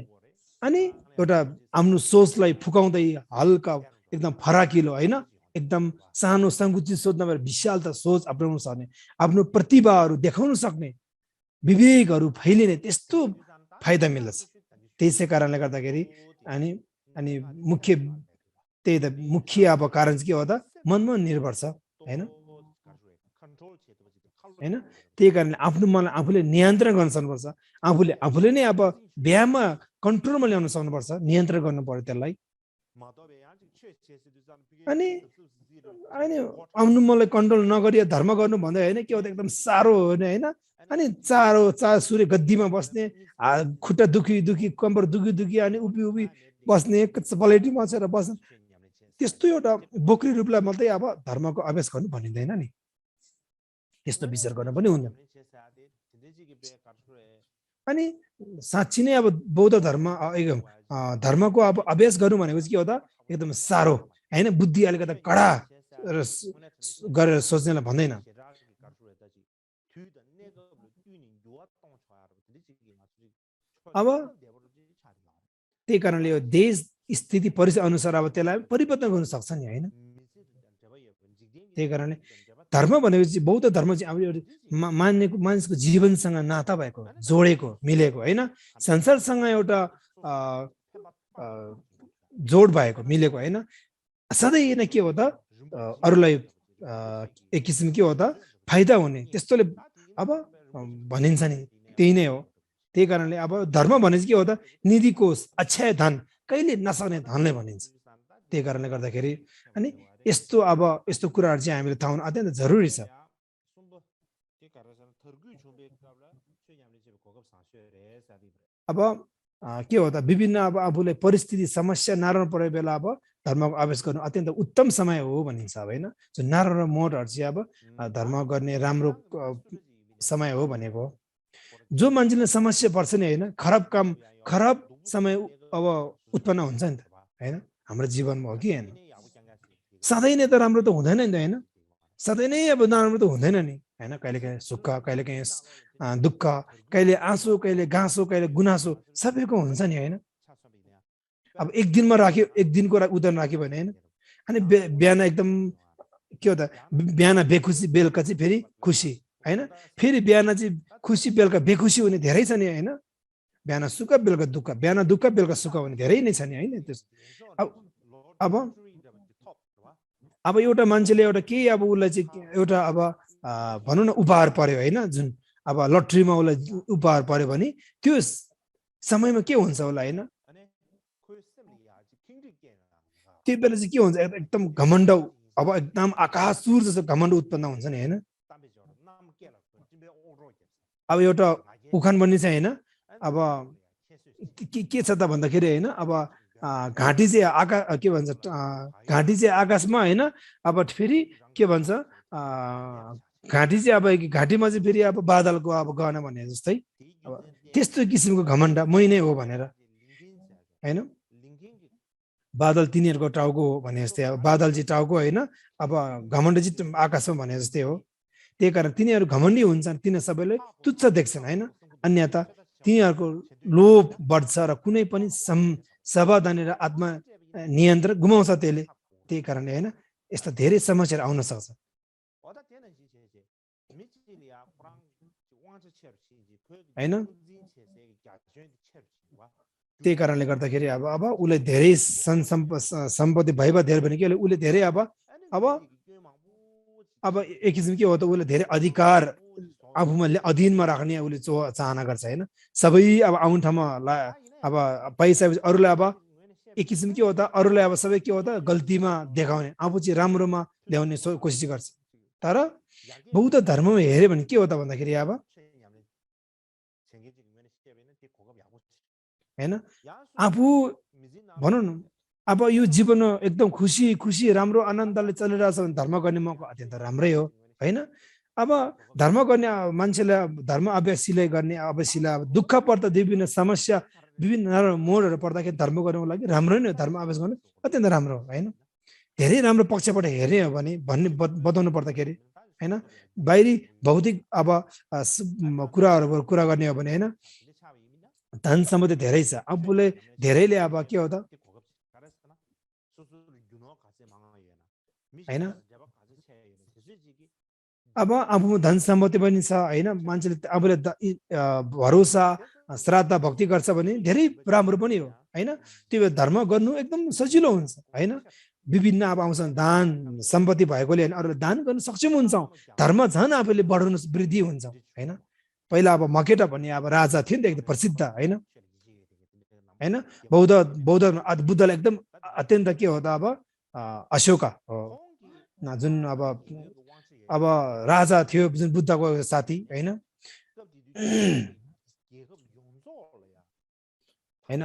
अनि एउटा आफ्नो सोचलाई फुकाउँदै हल्का एकदम फराकिलो हैन एकदम सानो संकुचित सोच नभएर विशालता सोच अपनाउन सक्ने आफ्नो प्रतिभाहरू देखाउन सक्ने विवेकहरू फैलिने त्यस्तो फाइदा मिल्दछ त्यसै कारणले गर्दाखेरि अनि मुख्य अब कारण चाहिँ के हो त मनमा निर्भर छ हैन त्यही कारणले आफ्नो मनलाई आफूले नियन्त्रण गर्न सक्नुपर्छ आफूले नै अब व्यायाममा कन्ट्रोलमा ल्याउन सक्नुपर्छ नियन्त्रण गर्नु पर्यो त्यसलाई अनि आफ्नो मनलाई कन्ट्रोल नगरी धर्म गर्नु भन्दा होइन के हो त एकदम साह्रो हो हैन अनि चार सूर्य गद्दीमा बस्ने खुट्टा दुखी कम्बर दुखी अनि उभि बस्ने पलेटी मचेर बस्ने त्यस्तो एउटा बोक्री रूपलाई मात्रै अब धर्मको अभ्यास गर्नु भनिँदैन नि त्यस्तो विचार गर्न पनि हुँदैन अनि साँच्ची नै अब बौद्ध धर्मको अब अभ्यास गर्नु भनेको चाहिँ के हो त एकदम साह्रो हैन बुद्धि अलिकति कडा गरेर सोच्नेलाई भन्दैन अब त्यही कारणले यो देश स्थिति परिस्थिति अनुसार अब त्यसलाई परिवर्तन गर्न सक्छ नि हैन त्यही कारणले धर्म भनेको चाहिँ बौद्ध धर्म चाहिँ अब मानिसको जीवनसँग नाता भएको जोडेको मिलेको हैन संसारसँग एउटा जोड भएको मिलेको हैन सधैँ नै के हो त अरूलाई एक किसिम के हो त फाइदा हुने त्यस्तोले अब भनिन्छ नि त्यही नै हो त्यही कारणले अब धर्म भने चाहिँ के हो त निधि कोष अक्षय धन कहिले नसक्ने धनले भनिन्छ त्यही कारणले गर्दाखेरि अनि यस्तो कुराहरू चाहिँ हामीले थाहा हुनु अत्यन्त जरुरी छ अब के हो त विभिन्न अब आफूलाई परिस्थिति समस्या नराम्रो परेको बेला अब धर्मको अभ्यास गर्नु अत्यन्त उत्तम समय हो भनिन्छ अब हैन जो नराम्रो मोडहरू चाहिँ अब धर्म गर्ने राम्रो समय हो भनेको जो मान्छेले समस्या पर्छ नि हैन खराब समय अब उत्पन्न हुन्छ नि त हैन हाम्रो जीवनमा हो कि हैन सधैँ नै त राम्रो त हुँदैन नि त हैन सधैँ नै अब नराम्रो त हुँदैन नि हैन कहिलेकाहीँ सुख कहिलेकाहीँ दुःख कहिले आँसु कहिले गाँसो कहिले गुनासो सबैको हुन्छ नि हैन अब एक दिनको उदाहरण राख्यो भने हैन अनि बिहान एकदम के हो त बिहान बेखुसी बेलुका चाहिँ फेरि खुसी हैन फेरि बिहान चाहिँ खुसी बेलुका बेखुसी हुने धेरै छ नि हैन बिहान सुख बेलुका दुःख बिहान दुःख बेलुका सुख हुने धेरै नै छ नि हैन त्यस अब अब एउटा मान्छेले एउटा केही अब उसलाई चाहिँ एउटा अब भनौँ न उपहार पर्यो हैन जुन अब लट्रीमा उसलाई उपहार पर्यो भने त्यो समयमा के हुन्छ होला हैन त्यो बेला चाहिँ के हुन्छ एकदम घमण्ड अब एकदम आकाश सुर जस्तो घमण्ड उत्पन्न हुन्छ नि हैन अब एउटा उखान भन्ने चाहिँ हैन अब के छ त भन्दाखेरि हैन अब घाँटी चाहिँ आकाश के भन्छ घाँटी चाहिँ आकाशमा हैन अब फेरि के भन्छ घाँटी चाहिँ अब घाँटीमा चाहिँ फेरि अब बादलको अब गहन भने जस्तै अब त्यस्तो किसिमको घमण्ड मै नै हो भनेर हैन बादल तिनीहरूको टाउको हो भने जस्तै अब बादल चाहिँ टाउको होइन अब घमण्ड चाहिँ आकाशमा भने जस्तै हो त्यही कारण तिनीहरू घमण्डी हुन्छन् तिनीहरू सबैले तुच्छ देख्छन् होइन अन्यथा तिनीहरूको लोभ बढ्छ र कुनै पनि सावधानी र आत्मा नियन्त्रण गुमाउँछ त्यसले त्यही कारणले होइन यस्ता धेरै समस्याहरू आउन सक्छ होइन त्यही कारणले गर्दाखेरि अब उसले धेरै सम्पत्ति भइबा धेरै भने के उसले धेरै अब एक किसिम के हो त उसले धेरै अधिकार आफूमा अधीनमा राख्ने उसले चाहना गर्छ होइन सबै अब आउने ठाउँमा अब पाइसकेपछि अरूलाई अब एक किसिम के हो त अरूलाई अब सबै के हो त गल्तीमा देखाउने आफू चाहिँ राम्रोमा ल्याउने कोसिस गर्छ तर बौद्ध धर्ममा हेऱ्यो भने के हो त भन्दाखेरि अब हैन आफू भनौँ न अब यो जीवन एकदम खुसी खुसी राम्रो आनन्दले चलिरहेछ भने धर्म गर्ने मौका अत्यन्त राम्रै हो होइन अब धर्म गर्ने मान्छेलाई धर्म अभ्यासीले गर्ने अभ्यासीलाई अब दुःख पर्दा विभिन्न समस्या विभिन्न मोडहरू पर्दाखेरि धर्म गर्नुको लागि राम्रो नै हो धर्म अभ्यास गर्नु अत्यन्त राम्रो हो होइन धेरै राम्रो पक्षबाट हेर्ने हो भने भन्ने बताउनु पर्दाखेरि होइन बाहिरी भौतिक अब कुराहरू कुरा गर्ने हो भने होइन धन सम्पत्ति धेरै छ आफूले धेरैले अब के हो त हैन अब आफूमा धन सम्पत्ति पनि छ होइन मान्छेले आफूले भरोसा श्राद्ध भक्ति गर्छ भने धेरै राम्रो पनि हो होइन त्यो धर्म गर्नु एकदम सजिलो हुन्छ होइन विभिन्न अब आउँछ दान सम्पत्ति भएकोले होइन अरूले दान गर्नु सक्षम हुन्छौँ धर्म झन् आफूले बढाउनु वृद्धि हुन्छ होइन पहिला अब मकेटा भन्ने अब राजा थियो नि त एकदम प्रसिद्ध होइन होइन बुद्धलाई एकदम अत्यन्त के हो त अब अशोका हो जुन अब राजा थियो जुन बुद्धको साथी होइन होइन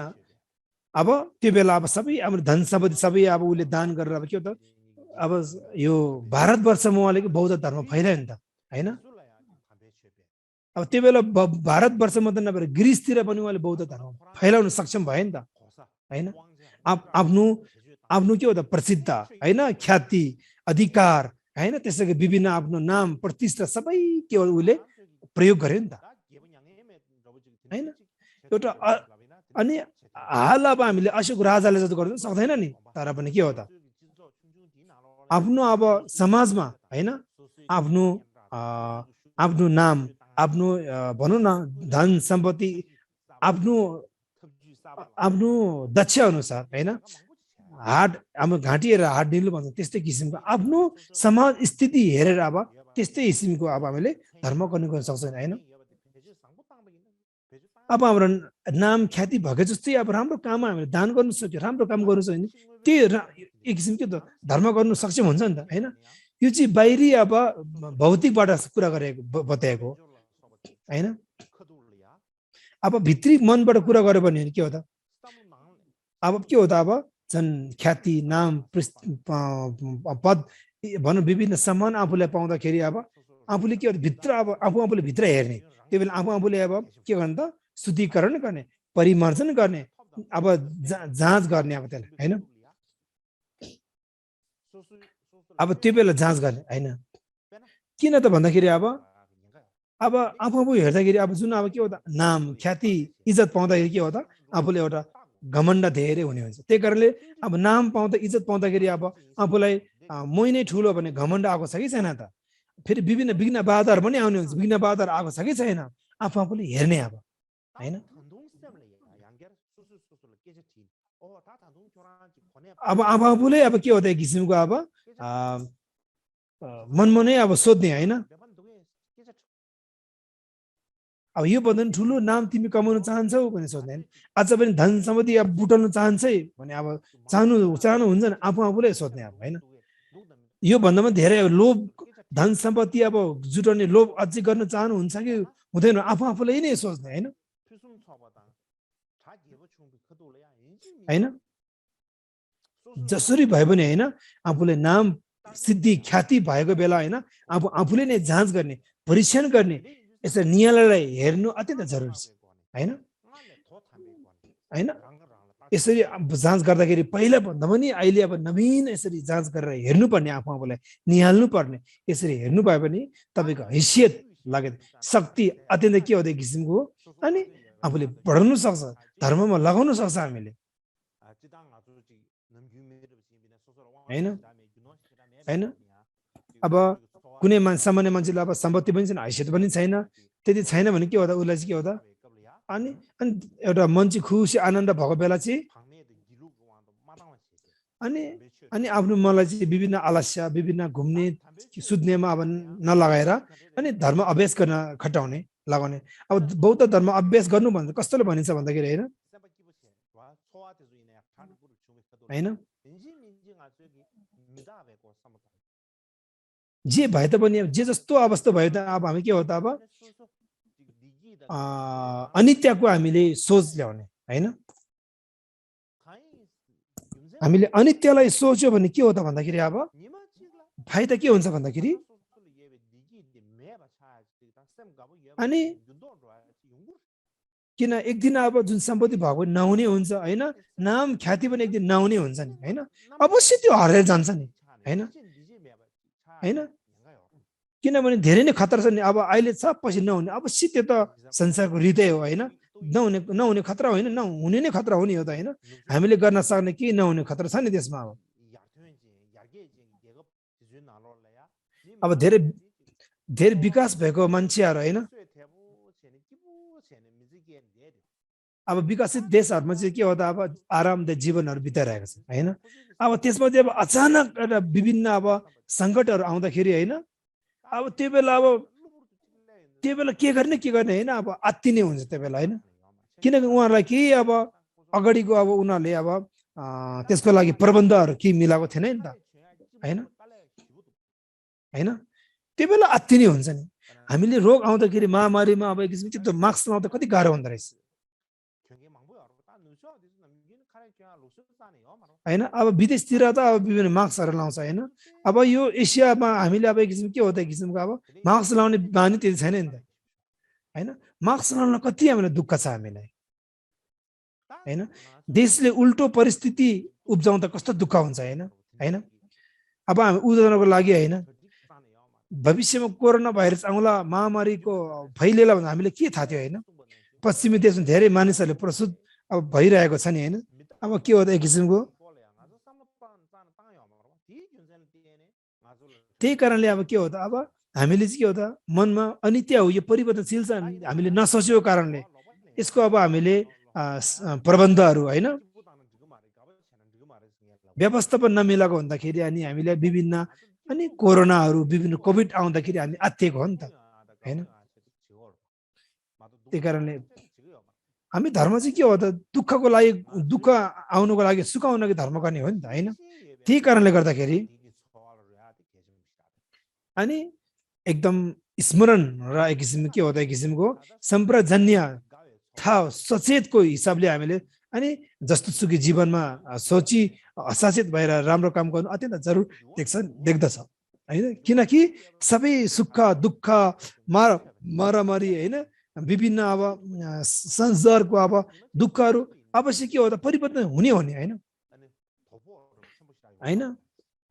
अब त्यो बेला अब सबै अब धन सम्पत्ति सबै अब उसले दान गरेर अब के हो त अब यो भारतवर्षमा उहाँले बौद्ध धर्म फैलायो नि त होइन अब त्यो बेला भारतवर्षमा त नभएर ग्रिसतिर पनि उहाँले बौद्ध धर्म फैलाउन सक्षम भयो नि त होइन आफ्नो आफ्नो के हो त प्रसिद्ध होइन ख्याति अधिकार होइन त्यसैले विभिन्न आफ्नो नाम प्रतिष्ठा सबै के हो उसले प्रयोग गर्यो नि त होइन एउटा अनि हाल अब हामीले अशोक राजाले जस्तो गर्नु सक्दैन नि तर पनि के हो त आफ्नो अब समाजमा होइन आफ्नो आफ्नो नाम आफ्नो भनौँ न धन सम्पत्ति आफ्नो आफ्नो दक्ष अनुसार होइन हात हाम्रो घाँटी हेरेर हात निल्नु भन्छ त्यस्तै किसिमको आफ्नो समाज स्थिति हेरेर अब त्यस्तै किसिमको अब हामीले धर्म गर्न सक्छौँ होइन अब हाम्रो नाम ख्याति भएको जस्तै अब राम्रो काममा हामीले दान गर्नु सक्यो राम्रो काम गर्नु सक्यो भने त्यो एक किसिमको त धर्म गर्नु सक्षम हुन्छ नि त होइन यो चाहिँ बाहिरी अब भौतिकबाट कुरा गरेको बताएको होइन अब भित्री मनबाट कुरा गर्यो भने के हो त अब के हो त अब झन् ख्याति नाम पद भनौँ विभिन्न सम्मान आफूलाई पाउँदाखेरि अब आफूले के हो भित्र अब आफूले भित्र हेर्ने त्यो बेला आफूले अब के गर्ने त शुद्धिकरण गर्ने परिमार्जन गर्ने अब जाँच गर्ने अब त्यसलाई होइन अब त्यो बेला जाँच गर्ने होइन किन त भन्दाखेरि अब आफू हेर्दाखेरि अब जुन अब के हो त नाम ख्याति इज्जत पाउँदाखेरि के हो त आफूले एउटा घमण्ड धेरै हुने हुन्छ। त्यही कारणले अब नाम पाउँदा इज्जत पाउँदाखेरि अब आफूलाई मै नै ठुलो भने घमण्ड आएको छ कि छैन त। फेरि विभिन्न विघ्न बाधाहरू पनि आउने हुन्छ, विघ्न बाधाहरू आएको छ कि छैन आफूले हेर्ने अब हैन। अब आफूले अब के हो त एक किसिमको अब मनमा नै अब सोध्ने हैन। अब यो भन्दा ठुलो नाम तिमी कमाउन चाहन्छौ भने सोध्दैन, अझ पनि धन सम्पत्ति अब बुटल्न चाहन्छै भने अब चाहनुहुन्छ नि आफूले सोध्ने अब हैन। यो भन्दामा धेरै लोभ धन सम्पत्ति अब जुटाउने लोभ अझै गर्न चाहनुहुन्छ कि हुँदैन आफूले नै सोच्ने हैन हैन। जसरी भए पनि हैन आफूले नाम सिद्धि ख्याति भएको बेला हैन आफूले नै जाँच गर्ने, परीक्षण गर्ने, यसरी नियालयलाई हेर्नु अत्यन्त जरुरी छ हैन हैन। यसरी जाँच गर्दाखेरि पहिला भन्दा पनि अहिले अब नवीन यसरी जाँच गरेर हेर्नुपर्ने, आफूलाई निहाल्नु पर्ने। यसरी हेर्नु भए पनि तपाईँको हैसियत लागे शक्ति अत्यन्त के हो त किसिमको हो, अनि आफूले बढाउन सक्छ, धर्ममा लगाउन सक्छ हामीले हैन हैन। अब कुनै सामान्य मान्छेले अब सम्पत्ति पनि छैन, हैसियत पनि छैन, त्यति छैन भने के हो त उसलाई चाहिँ के हो त अनि एउटा मान्छे खुसी आनन्द भएको बेला चाहिँ अनि आफ्नो मलाई चाहिँ विभिन्न आलस्य विभिन्न घुम्ने सुत्नेमा अब नलगाएर अनि धर्म अभ्यास गर्न खटाउने लगाउने। अब बौद्ध धर्म अभ्यास गर्नु भन्छ कस्तोले भनिन्छ भन्दाखेरि हैन हैन जे भए तापनि जे जस्तो अवस्था भयो त अब हामी के हो त अब अनित्यको हामीले सोच ल्याउने हैन। हामीले अनित्यलाई सोच्यो भने के हो त भन्दाखेरि अब फाइदा के हुन्छ भन्दाखेरि अनि किन एक दिन अब जुन सम्पत्ति भएको नहुने हुन्छ हैन, नाम ख्याति पनि एक दिन नहुने हुन्छ नि हैन, अवश्य त्यो हरेर जान्छ नि हैन हैन। किनभने धेरै नै खतरा छ नि, अब अहिले छ पछि नहुने, अवश्य त्यो त संसारको रीतै हो हैन। नहुने खतरा होइन, नहुने नै खतरा हो नि हो त हैन। हामीले गर्न सक्ने के नहुने खतरा छ नि त्यसमा। अब धेरै धेरै विकास भएको मान्छेहरू हैन, अब विकसित देशहरूमा चाहिँ के हो त अब आरामदायक जीवनहरू बिताइरहेको छ हैन। अब त्यसपछि अब अचानक एउटा विभिन्न अब सङ्कटहरू आउँदाखेरि हैन, अब त्यो बेला के गर्ने हैन, अब आत्तिने हुन्छ त्यो बेला हैन। किनकि उहाँहरूलाई केही अब अगाडिको अब उनीहरूले अब त्यसको लागि प्रबन्धहरू केही मिलाएको थिएन नि त हैन हैन। त्यो बेला आत्तिने हुन्छ नि। हामीले रोग आउँदाखेरि महामारीमा अब एक किसिमको त्यो मास्क लगाउँदा कति गाह्रो हुँदो रहेछ हैन। अब विदेशतिर त अब विभिन्न मास्कहरू लाउँछ हैन। अब यो एसियामा हामीले अब एक किसिम के हो त एक किसिमको अब मास्क लाउने बानी त्यति छैन नि त हैन। मास्क लाउन कति हामीलाई दुःख छ हामीलाई हैन। देशले उल्टो परिस्थिति उब्जाउँदा कस्तो दुःख हुन्छ हैन हैन। अब हामी उदाहरणको लागि हैन भविष्यमा कोरोना भाइरस आउँला, महामारीको फैलिएला भन्दा हामीले के थाहा थियो हैन। पश्चिमी देशमा धेरै मानिसहरूले प्रसुत अब भइरहेको छ नि हैन। अब के हो त एक किसिमको त्यही कारणले अब के हो त अब हामीले चाहिँ के हो त मनमा अनित्य हो, यो परिवर्तनशील छ, हामीले नसोचेको कारणले यसको अब हामीले प्रबन्धहरू हैन व्यवस्थापन नमिलाएको हुँदाखेरि अनि हामीलाई विभिन्न अनि कोरोनाहरू विभिन्न कोभिड आउँदाखेरि हामी आत्तिएको हो नि त हैन। त्यही कारणले हामी धर्म चाहिँ के हो त दुःखको लागि, दुःख आउनुको लागि, सुख आउनुको लागि धर्म गर्ने हो नि त हैन। त्यही कारणले गर्दाखेरि अनि एकदम स्मरण र एक किसिमको के हो त एक किसिमको सम्प्रजन्य थाहा सचेतको हिसाबले हामीले अनि जस्तो सुकै जीवनमा सोची असचेत भएर राम्रो काम गर्नु अत्यन्त जरुर देख्दछ हैन। किनकि सबै सुख दुःख मारामारी हैन विभिन्न अब संसारको अब दुःखहरू अवश्य के हो त परिवर्तन हुने हो नि हैन हैन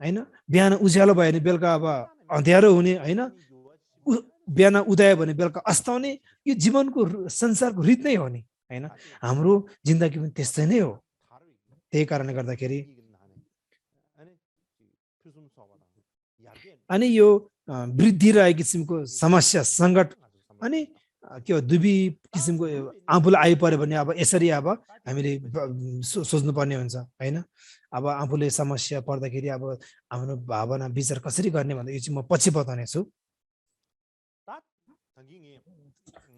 हैन। बिहान उज्यालो भयो भने बेलुका अब अँध्यारो हुने हैन, बिहान उदय भने बेलुका अस्ताउने, यो जीवनको संसारको रीत नै हो नि हैन हाम्रो जिन्दगी पनि त्यस्तै नै हो त्यही कारणले गर्दाखेरि अनि यो वृद्धि रहेको किसिमको समस्या सङ्कट अनि के हो दुबी किसिमको आफूलाई आइपर्यो भने अब यसरी अब हामीले सोच्नुपर्ने हुन्छ हैन अब आफूले समस्या पर्दाखेरि अब आफ्नो भावना विचार कसरी गर्ने भन्दा यो चाहिँ म पछि बताउने छु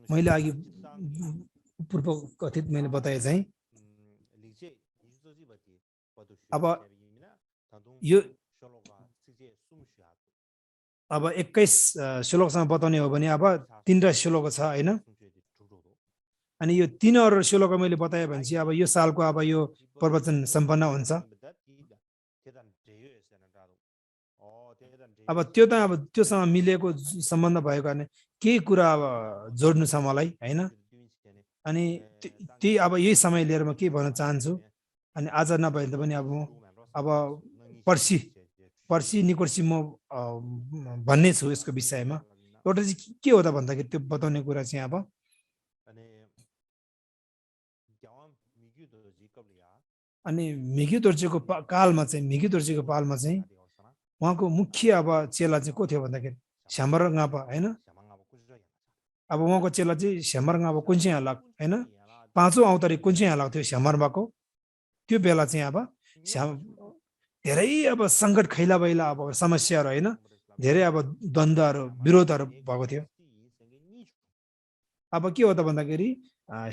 मैले अघि पूर्व कथित मैले बताए चाहिँ अब यो अब 21 श्लोकसँग बताउने हो भने अब 3 श्लोक छ हैन अनि यो 3 श्लोक मैले बताए भने चाहिँ अब यो सालको अब यो प्रवचन सम्पन्न हुन्छ अब त्यो त अब त्योसँग मिलेको सम्बन्ध भएको कारण केही कुरा अब जोड्नु छ मलाई हैन अनि त्यही अब यही समय लिएर म के भन्न चाहन्छु अनि आज नभए पनि अब पर्सि निकोर्सि म भन्ने छु यसको विषयमा एउटा चाहिँ के हो त भन्दाखेरि त्यो बताउने कुरा चाहिँ अब अनि मिगी दोर्जेको कालमा चाहिँ उहाँको मुख्य अब चेला चाहिँ को थियो भन्दाखेरि श्यामर गापा हैन अब उहाँको चेला चाहिँ श्यामर गापा कुन चाहिँ हालक हैन पाँचौं अवतारी कुन चाहिँ हालक थियो श्यामरबाको त्यो बेला चाहिँ अब धेरै अब सङ्कट खैला बैला अब समस्याहरू हैन धेरै अब द्वन्द्वहरू विरोधहरू भएको थियो अब के हो त भन्दाखेरि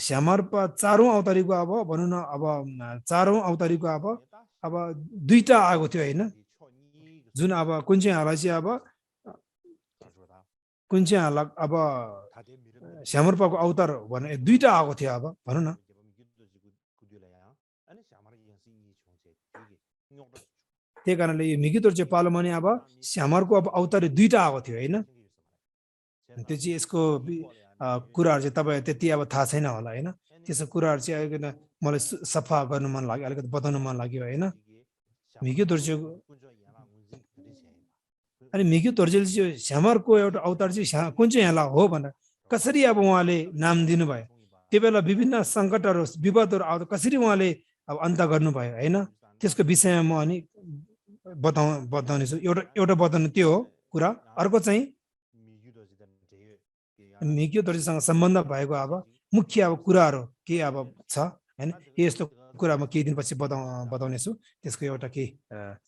श्यामरपा चारौं अवतारीको अब भनौँ न अब चारौं अवतारीको अब दुईटा आएको थियो हैन जुन अब कुन चाहिँ हाल चाहिँ अब कुन चाहिँ हाल अब श्यामरपाको अवतार भने दुईटा आएको थियो अब भनौँ न त्यही कारणले यो मिगी दोर्जे पालोमा नि अब श्यामरको अब अवतार दुईटा आएको थियो हैन त्यो चाहिँ यसको कुराहरू चाहिँ तपाईँ त्यति अब थाहा छैन होला हैन त्यसो कुराहरू चाहिँ अलिकति मलाई सफा गर्नु मन लाग्यो अलिकति बताउनु मन लाग्यो हैन मिगी दोर्जे अनि मिगी दोर्जेले चाहिँ श्यामरको एउटा अवतार चाहिँ कुन चाहिँ यहाँ हो भनेर कसरी अब उहाँले नाम दिनुभयो त्यो बेला विभिन्न सङ्कटहरू विपदहरू आउँदा कसरी उहाँले अब अन्त गर्नुभयो हैन त्यसको विषयमा म अनि बताउने छु एउटा बताउनु त्यो हो कुरा अर्को चाहिँ मिगी दोर्जेसँग सम्बन्ध भएको अब मुख्य अब कुराहरू के अब छ हैन यस्तो कुरा म केही दिनपछि बताउने छु त्यसको एउटा केही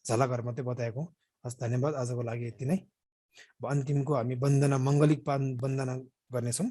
झलकहरू मात्रै बताएको हस् धन्यवाद आजको लागि यति नै अन्तिमको हामी वन्दना मङ्गलिक वन्दना गर्नेछौँ